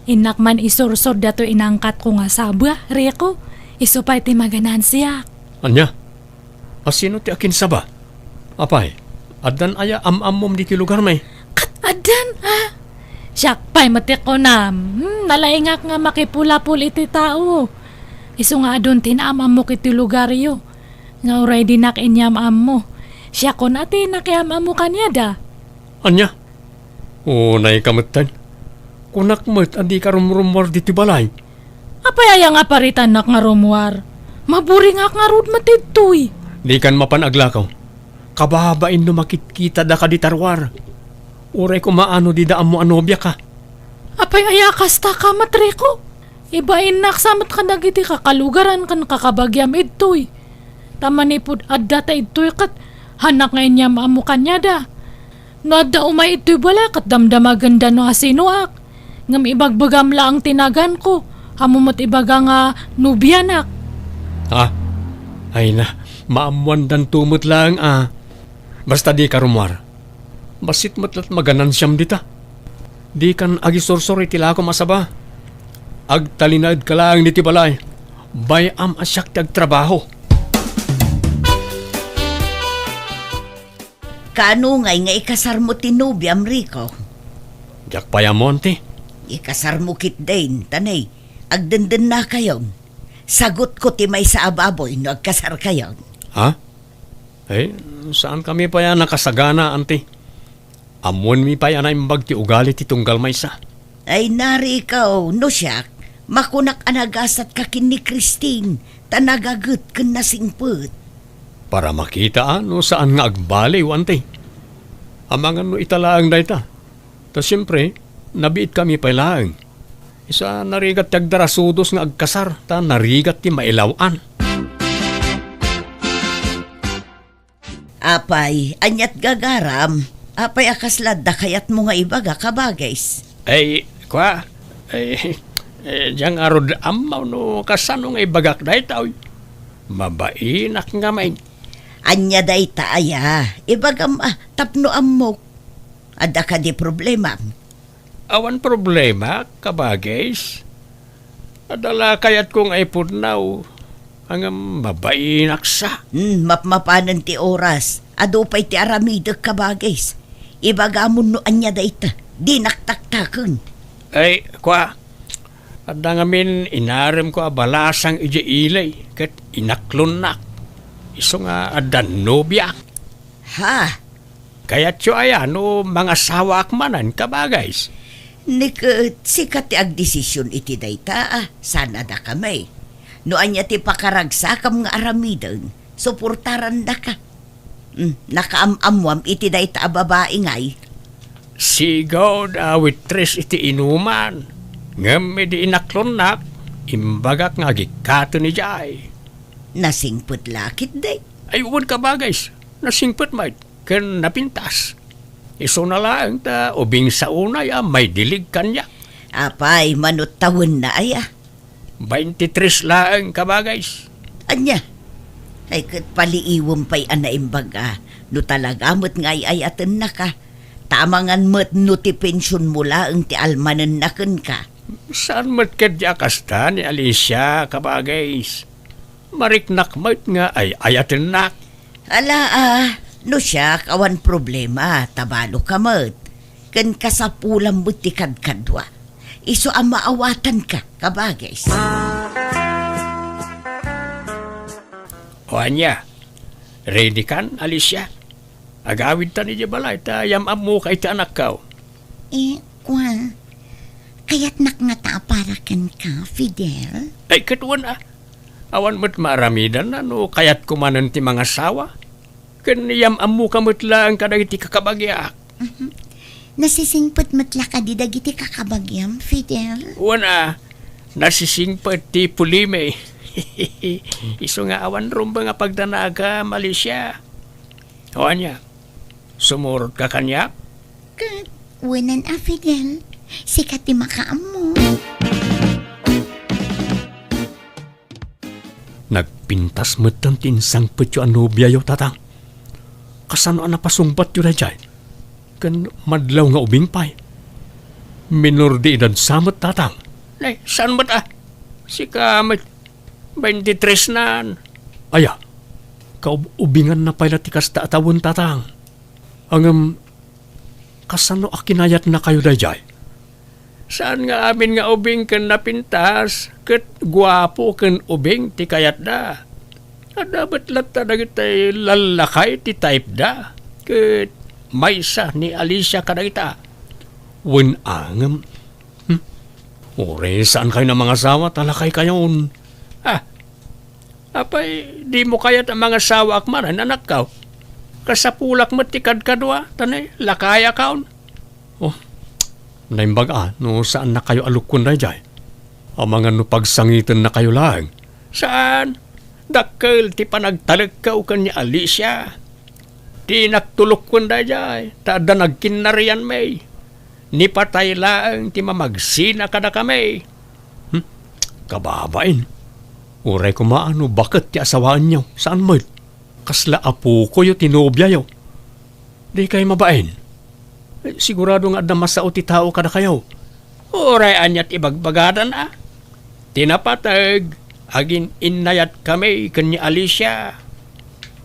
Innak man isursor datoy inangkatko nga sabba, Rico. Isu pay ti maganansiak. Ania? A, sino ti akinsaba? Apay, addan aya am-ammom ditoy lugarmi? Ket addan, a? Siak pay met ti kunam. Hmm, nalaingak nga makipulapul iti tao. Isu nga adun ti naam-ammok iti lugaryo. Nga uray dinak inyam-ammo. Siakon a ti nakiam-ammo kaniada. Ania? Unayka metten. Kunak met a dika rumrummuar ditoy balay. Apay aya nga paritannak nga rummuar? Maburingak ngarud met ditoy. Dikan mapan aglakaw. Kababain no makitkitada kadi ta ruar. Uray koma a no dida ammo a nobiaka. Apay aya kasta ka, Matriko? Ibainnak sa met kadagiti kakalugaran ken kakabagiam idtoy. Ta manipud adda ta idtoy ket hanak nga inyam-ammo kaniada. No adda umay idtoy balay ket damdamagenda no asinoak. Ngem ibagbagam laeng ti naganko, ammo met ibaga nga nobianak. Ha? Ay na, maammoandanto met laeng a. Basta dika rummuar. Bassit met la't maganansiam dita. Dikan agisursor iti lakom a saba. Agtalinaedka laeng ditoy balay. Bay-am a siak ti agtrabaho. Kaano ngay nga ikasarmo ti nobiam, Rico? Diak pay ammo, anti. Ikasarmo ketdin, ta ne, agdendennakayon. Sagutko ti maysa a baboy no agkasarkayon. Ha? Eh, saankami pay a nakasagana, anti. Ammoenmi pay a naimbag ti ugali ti tunggal maysa. Ay, nari ikaw, no siak, makunak a nagasatka ken ni Christine, ta nagaget ken nasingpet. Para makita a no saan nga agbaliw, anti. Amangan no ita laeng dayta. Ta siempre, nabiitkami pay laeng. Isu a narigat ti agdarasudos nga agkasar, ta narigat ti mailaw-an. Apay, aniat gagaram? Apay a kasla adda kayatmo nga ibaga, kabagis? Ay, kua, ay, eh, diak ngarud ammo no kasano nga ibagak daytoy. Mabainak ngamin. Ania dayta aya? Ibagam a, tapno ammok. Adda kadi problemam? Awan problema, kabagis. Adda la kayatko nga ipudnaw, ngem mabainak sa. Hmm, mapmapanen ti oras. Adu pay ti aramidek, kabagis. Ibagamon no ania dayta. Dinak taktaken. Ay, kua, Adda ngamin inaremko a balasang idiay ili ket inaklonnak. Isu nga adda nobiak. Ha? Kayatyo aya no mangasawaak manen, kabagays? Ni ket sika ti agdesision iti dayta, a, saan a dakami. No ania ti pakaragsakam nga aramiden, suportarandaka. Hmm, nakaam-ammoam iti dayta a babai ngay? Sigud a waitress iti inuman. Ngem idi inaklonnak, imbagak nga agikkaten idiay. Nasingpet la ketdi? Ay, wen, kabagays. Nasingpet met ken napintas. Isuna laeng ta ubing sa unay a maidilig kaniak. Apay, mano ti tawenna aya? Baintitres laeng, kabagays. Ania? Ay, ket paliiwem pay a naimbag a no talaga met nga ay-ayatennaka. Ta amangan met no ti pensionmo laeng ti almanenna kenka. Saan met ketdi a kasta ni Alicia, kabagays. Mariknak met nga ay-ayatennak. Ala, a, no siak, awan problema, ta baloka met. Ken kasapulam met ti kadkadua. Isu a maawatanka, kabagays. O ania, ready kan, Alicia? Agawidtan idiay balay ta yam-ammoka iti anakko. Eh, kua, kayatnak ngata a para kenka, Fidel? Ay, ket wen a. Awan met maaramidanna no kayatko manen ti mangasawa. Ken yam-ammoka met laeng kadagiti kakabagiak. Mhm. Nasisingpet met la kadi dagiti kakabagiam, Fidel? Wen a, nasisingpet ti pulimi. Isu nga awan rumbeng a pagdanagam, Alicia. O ania, sumurotka kaniak? Ket, wenan a Fidel, sika ti makaammo. Nagpintas metten ti insangpetyo a nobiayo, Tatang. Kasano a napasungbatyo daydiay? Ken madlaw nga ubing pay. Minor de edad sa met, Tatang. Nay, saan met a? Sika met, baintitres nan. Aya, kaub-ubinganna pay la ti kasta a tawen, Tatang. Ngem, kasano a kinayatnakayo daydiay? Saan nga amin nga ubing ken napintas, ket guapo ken ubing ti kayatda. Adda met latta dagiti lallakay ti typeda, ket maysa ni Alicia kadagita. Wen a ngem, hmm? Uray saankayon a mangasawa, ta lakaykayon. Ah, apay, dimo kayat a mangasawaak manen, anakko? Kasapulak met ti kadkadua, ta ne, lakayakon. Oh, naimbag a, no saannakayo a lukkuen daydiay. Amangan no pagsangitennakayo laeng. Saan? Dakkel ti panagtalekko ken ni Alicia. Dinak to lukkuen daydiay, ta adda nagkinnarianmi. Ni patay laeng ti mamagsina kadakami. Hmm? Kababain. Uray koma no baket ti asawaenyo, saan met? Kasla apokoyo ti nobiayo. Dikay mabain. Eh, sigurado nga adda masao ti tao kadakayo. Uray ania ti ibagbagadan a? Ti napateg, agin-innayatkami ken ni Alicia.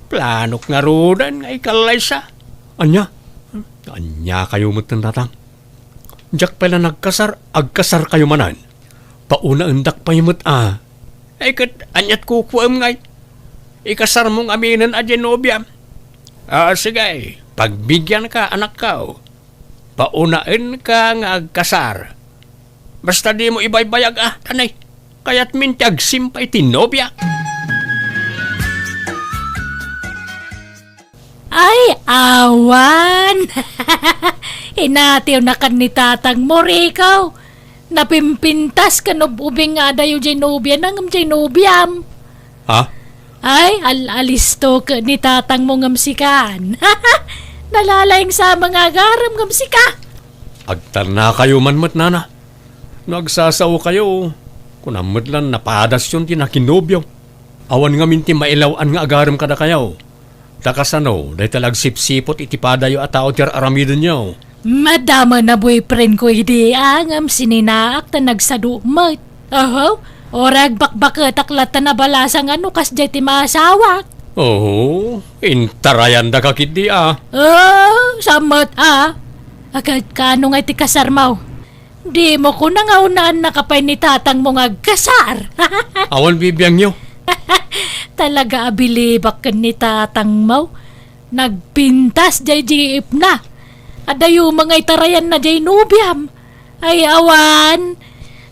Planok ngaruden nga ikallaysa. Ania? Aniakayo metten, Tatang? Diak pay la nagkasar, agkasarkayo manen. Paunaendak pay met a. Ay, ket aniat kukuem ngay? Ikasarmo ngaminen a diay nobiam. Ah, sige, pagbigianka, anakko. Paunaenka nga agkasar. Basta dimo ibaybayag a, tanay. Kayatmin ti agsimpa iti nobiak. Ay, awan! Inatiwnakan ni tatangmo, Rico. Napimpintas ken ub-ubing nga adayo diay nobiana ngem diay nobiam. Ha? Ay, al-, alisto ket ni tatangmo ngem sikan. Nalalaing sa mga agarem ngem sika. Agtalnakayo man met, nana. No agsasaokayo, kunam met lan napadasyon ti nakinobio. Awan ngamin ti mailaw-an nga agarem kadakayo. Ta kasano, dayta la agsipsiput iti padayo a tao ti ar-aramidenyo? Madama na boyfriend ko idi, a, ngem sininaak ta nagsado met. Aho, uray agbakbaketak latta nabalasang a no kasdiay ti maasawak. Oo, intarayandaka ketdi, a. Oo, sa met, a. Agad kano nga iti kasarmo? Dimo kuna nga unaannaka pay ni tatangmo nga agkasar. Awan bibiangyo. Talaga a bilibak ken ni tatangmo. Nagpintas jay jeepna. Adayo nga itarayanna jay nobiam. Ay, awan.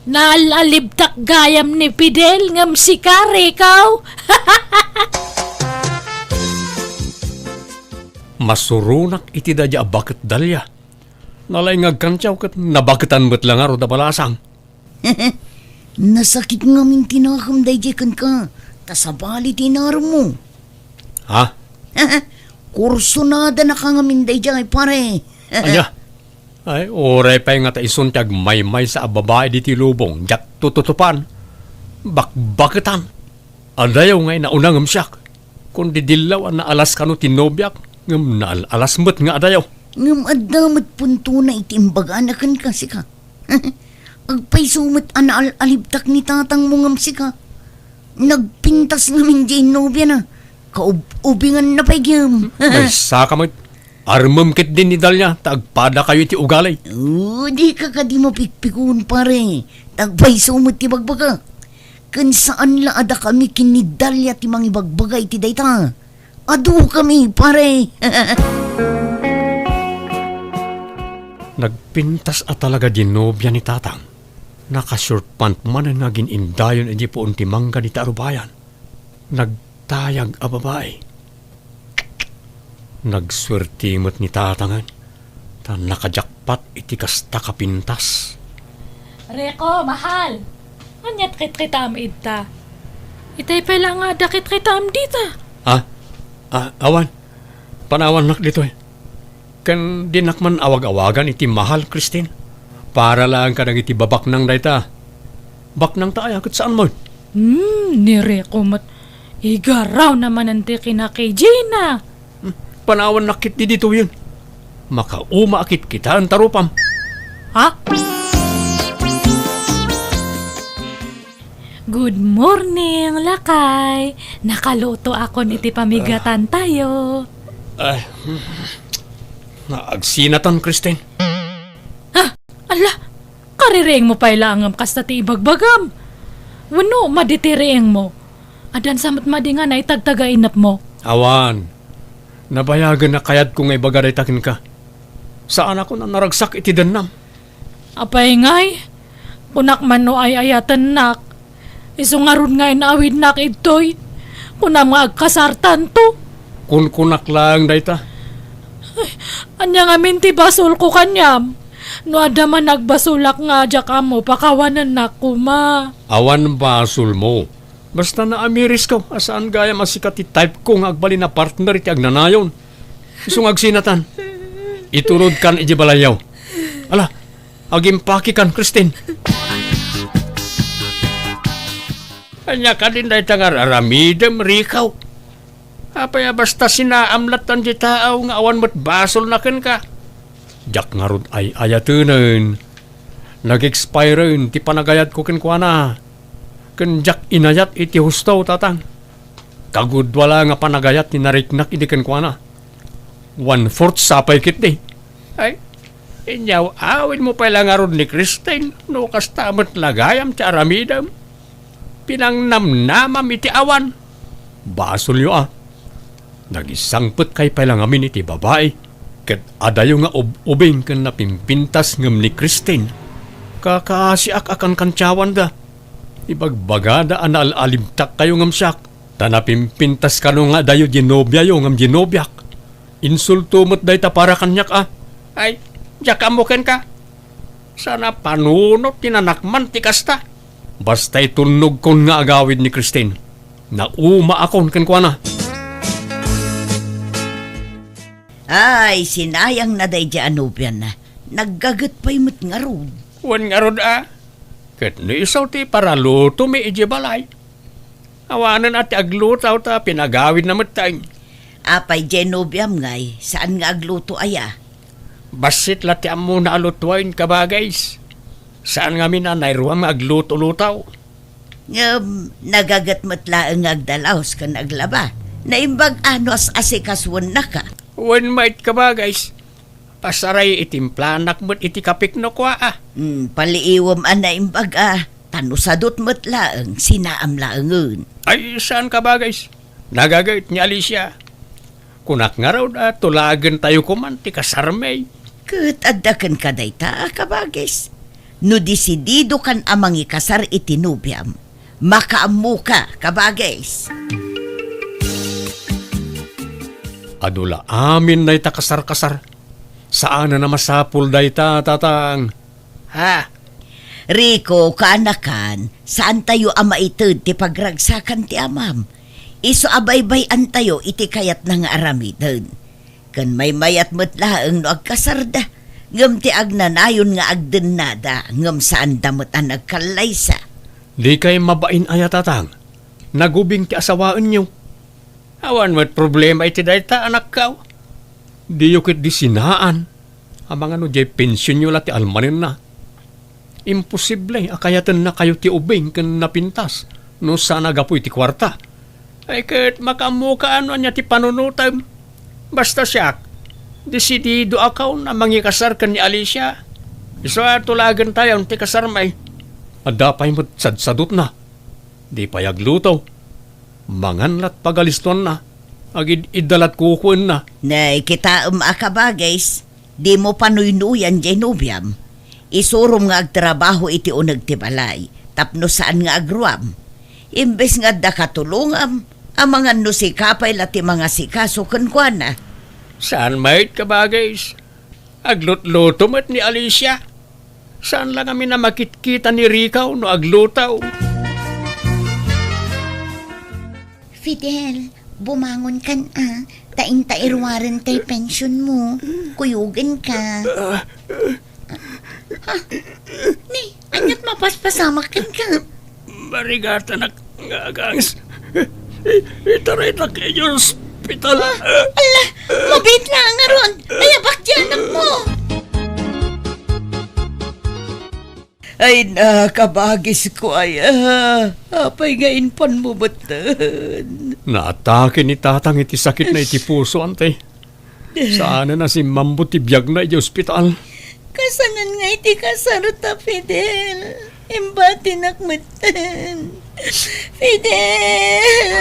Naal-alibtak gayam ni Fidel ngem sika, Rico. Masuronak iti daydi a baket Dalia. Nalaing nga agkantiaw ket nabaketan met la ngarud a balasang. Nasakit ngamin ti nakem daydiay kenka, ta sabali ti inaremmo. Ha? Kursonadanaka ngamin daydiay, pare. Ania? Ay, uray pay nga ta isun ti agmaymaysa a babai ditoy lubong, diak tututupan. Bakbaketan. Adayo nga inauna ngem siak. Kun didillaw a naalas kano ti nobiak, ngem naal-alas met nga adayo. Ngem adda met puntona iti imbagana kenka, sika. Agpayso met a naal-alibtak ni tatangmo ngem sika. Nagpintas ngamin diay nobiana. Kaub-ubinganna pay gem. Maysaka met. Armem ketdi ni Dalia ta agpadakayo iti ugali. Oh, dika kadi mapikpikon, pare. Ta agpayso met ti bagbagak. Ken saan la a dakami ken ni Dalia ti mangibagbaga iti dayta. Adukami, pare. Nagpintas a talaga di nobia ni Tatang. Naka-short pant manen nga agin-indayon idiay puon ti mangga dita a rubayan. Nagtayag a babai. Nagsuerte met ni Tatangen, ta nakajakpat iti kasta ka pintas. Reko, mahal! Aniat kitkitaam idta? Itay pay la nga adda kitkitaam dita. Ah? Ah, awan. Panawannak ditoy. Ken dinak man awag-awagan iti mahal, Christine. Para laeng kadagiti babaknang dayta. Baknang ta aya ket saan met? Hmm, ni Reko met. Igaraw na manen ti kinakijina. Hmm, panawannak ketdi ditoyen. Makauma a kitkitaen ta rupam. Ha? Good morning, lakay. Nakalutoakon iti pamigatantayo. Ay, hmm. Naagsinatan, Christine. Ha? Ala, kaririingmo pay laeng ngem kasta ti ibagbagam. Wenno, madi ti riingmo? Addan sa met madi nga naitagtag a inepmo? Awan. Nabayagen a kayatko nga ibaga dayta kenka. Saanakon a naragsak iti dennam. Apay ngay? Kunak man no ay-ayatennak. Isu ngarud nga inaawidnak idtoy. Kunam nga agkasartanto. Kunkunak laeng dayta. Ay, ania ngamin ti basolko kaniam? No adda man agbasolak nga diak ammo, pakawanennak koma. Awan basolmo. Basta naamirisko a saan gayam a sika ti type ko nga agbalin a partner iti agnanayon. Isu nga agsinatan. Iturodkan idiay balayyo. Ala, agimpakikan, Christine. Ania kadin dayta nga ar-aramidem, Rico? Apay a basta sinaam latta ti tao nga awan met basolna kenka? Diak ngarud ay-ayatenen. Nag-expiren ti panagayatko kenkuana. Ken diak inayat iti husto, Tatang. Kagudua la nga panagayat ti nariknak idi kenkuana. One-fourth sa pay ketdi. Ay, inyaw-awidmo pay la ngarud ni Christine no kasta met la gayam ti aramidem. Pinangnamnamam iti awan. Basolyo a. Nagisangpetkay pay la ngamin iti babai, ket adayo nga ub-ubing ken napimpintas ngem ni Christine. Kakaasiak a kankantiawanda. Ibagbagada a naal-alibtakkayo ngem siak, ta napimpintas kano nga adayo di nobiayo ngem di nobiak. Insulto met dayta para kaniak a. Ay, diak ammo kenka. Saan a panunot ti nanakman ti kasta. Basta itulnogkon nga agawid ni Christine, naumaakon kenkuana. Ay, sinayangna daydi a nobiana. Naggaget pay met ngarud. Wen ngarud a, ket no isu ti paralutomi idiay balay. Awanen a ti agluto ta pinagawidna met tay. Apay, diay nobiam ngay, saan nga agluto aya? Bassit la ti ammona a lutoen, kabagays. Saan ngamin a nairuam nga agluto-luto. Ngem, nagaget met laeng nga agdalaos ken aglaba. Naimbag a no as-asikasuennaka. Wen met, kabagays. Pasaray, itimplanak met iti kapik no kua, a. Hmm, paliiwem a naimbag, a. Ta no sadut met laeng, sinaam laengen. Ay, saan, kabagays. Nagagayt ni Alicia. Kunak ngarud a tulagentayo koman ti kasarmi. Ket adda kenka dayta, a, kabagays. No disididokan a mangikasar iti nobiam, makaammoka, kabagays. Adu la amin dayta kasar-kasar. Saanen a masapul dayta, tatang. Ha? Rico, kaanakan, saantayo a maited ti pagragsakan ti amam. Isu a baybay-antayo iti kayatna nga aramiden. Ken maymayat met laeng no agkasarda, ngem ti agnanayon nga agdennada, ngem saanda met a nagkallaysa. Dikay mabain aya, tatang? Nagubing ti asawaenyo. Awan met problema iti dayta, anakko. Diyo ketdi sinaan. Amangan no diay pensionyo la ti almanenna. Imposible a kayatennakayo ti ubing ken napintas no saan a gapu iti kuarta. Ay ket, makaammoka no ania ti panunotem. Basta siak, disididoakon a mangikasar ken ni Alicia. Isu a tulagentayon ti kasarmi. Adda pay met sadsadutna. Di pay agluto. Mangan lat pagalistoanna. Agid-idda lat kukuenna. Nay, kitaem a kabagays, dimo panuynuyan diay nobiam. Isurom nga agtrabaho iti uneg ti balay, tapno saan nga agruam. Imbes nga adda katulongam, amangan no sika pay la ti mangasikaso kenkuana. Saan met, kabagays. Aglutluto met ni Alicia. Saan la ngamin a makitkita ni Rico no agluto. Fidel, bumangonkan a, ta inta iruaren tay pensionmo. Kuyogenka. Ha? Ni, ania't mapaspasamak kenka? Marigatanak nga aganges. I-, itaraytak idiay ospital. Ah, ala, mabiit la ngarud. Ayabak diay anakmo. Ay, nakabagis ko, ay, ah, apay nga inpanmo metten? Naatake ni tatang iti sakitna iti puso, ante. Saanen a simmammo ti biagna idiay ospital. Kasanen nga iti kasarta, Fidel. Imbatinak metten. Fidel!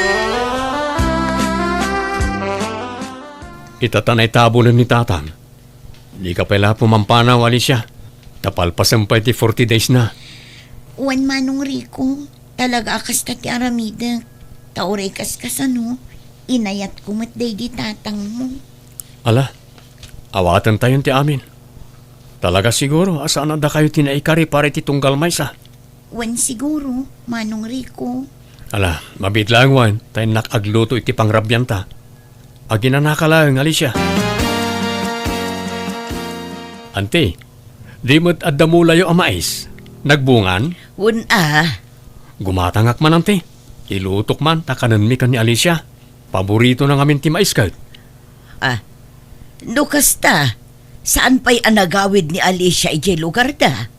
Ita ta naitabulen ni tatang. Dika pay la pumampanaw, Alicia. Ta palpasem pay ti forty days na. Wen, Manong Rico, talaga a kasta ti aramidek. Ta uray kaskasano, inayatko met daydi tatangmo. Ala, awatentayon ti amin. Talaga siguro a saan a dakayo ti naikari para iti tunggal maysa. Wen siguro, Manong Rico. Ala, mabiit laeng wen, ta innak agluto iti pangrabianta. Aginanaka laeng, Alicia. Anti, di met adda mulayo a mais? Nagbungan? Wen a. Gumatangak man, anti. Ilutok man ta kanenmi ken ni Alicia. Paboritona ngamin ti mais ket. Ah, no kasta, saan pay a nagawid ni Alicia idiay lugarda?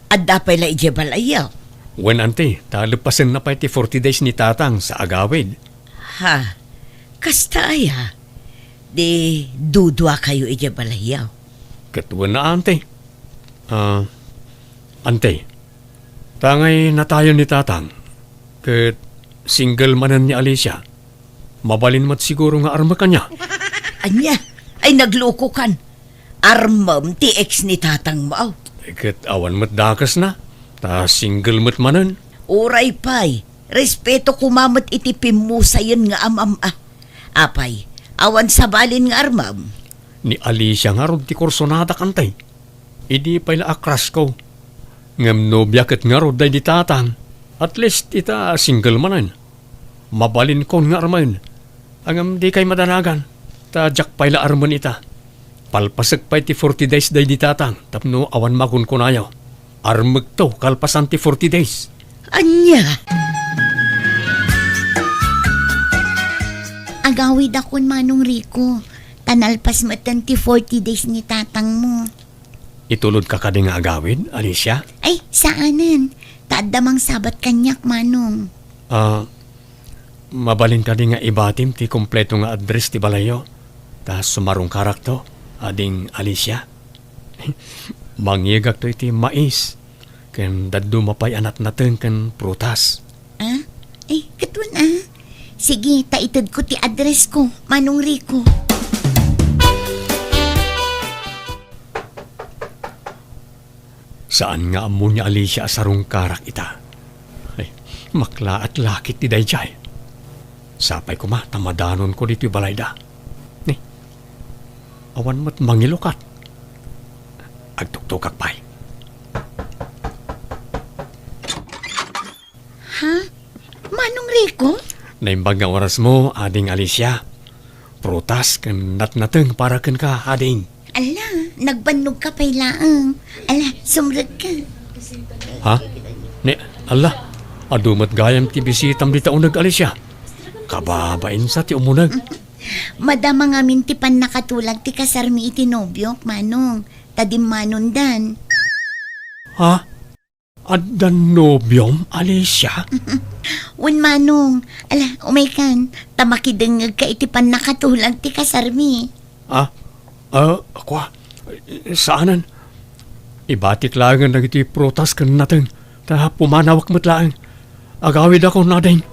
Adda pay la idiay balayyo? Wen, anti, ta leppasenna pay ti forty days ni tatang sa agawid. Ha, kasta aya? Di duduakayo idiay balayyo? Ket wen a, anti. Ah, anti, ta ngay natayon ni tatang, ket single manen ni Alicia. Mabalin met siguro nga armek, ania? Ania? Ay, naglukokan. Armem ti ex ni tatangmo, aw. Ket awan met dakesna, ta single met manen. Uray pay, respeto koma met iti pimmusayen nga amam a. Apay, awan sabalin nga armem? Ni Alicia ngarud ti kursonadak, anti. Idi pay la a crush ko. Ngem nobia ket ngarud daydi tatang. At least ita single manen. Mabalinkon nga armen. Ngem dikay madanagan, ta diak pay la armen ita. Palpasek pay ti forty days daydi tatang tapno awan makunkunayo. Armekto kalpasan ti forty days. Ania? Agawidakon, Manong Rico, ta nalpas metten ti forty days ni tatangmo. Itulodka kadi nga agawid, Alicia? Ay, saanen. Ta adda mangsabat kaniak, Manong. Ah, mabalin kadi nga ibatim ti kompleto nga address ti balayyo? Ta sumarungkarakto, ading Alicia? Mangngegakto iti mais ken dadduma pay a natnateng ken prutas. Ah? Eh, ket wen, ah. Sige, ta itedko ti address ko, Manong Rico. Saan nga ammo ni Alicia a sarungkarak ita. Ay, maklaat lakit ti daydiay. Sapay koma ta madanonko ditoy balayda. Ni, awan met mangilukat. Agtuktokak pay. Ha? Manong Rico? Naimbag nga orasmo, Ading Alicia. Prutas ken natnateng para kenka, Ading. Ala, nagbannogka pay laeng. Ala, sumrekka. Ha? Ni, ala, adu met gayam ti bisitam dita uneg, Alicia. Kababain sa ti umuneg. Madama ngamin ti pannakatulag ti kasarmi iti nobiok, Manong. Ta dimmanondan. Ha? Addan nobiom, Alicia? Wen, Manong. Ala, umaykan. Ta makidengngegka iti pannakatulag ti kasarmi. Ah? Ah, kua? Saanen. Ibatik laengen dagiti prutas ken nateng. Ta pumanawak met laeng. Agawidakon, Ading.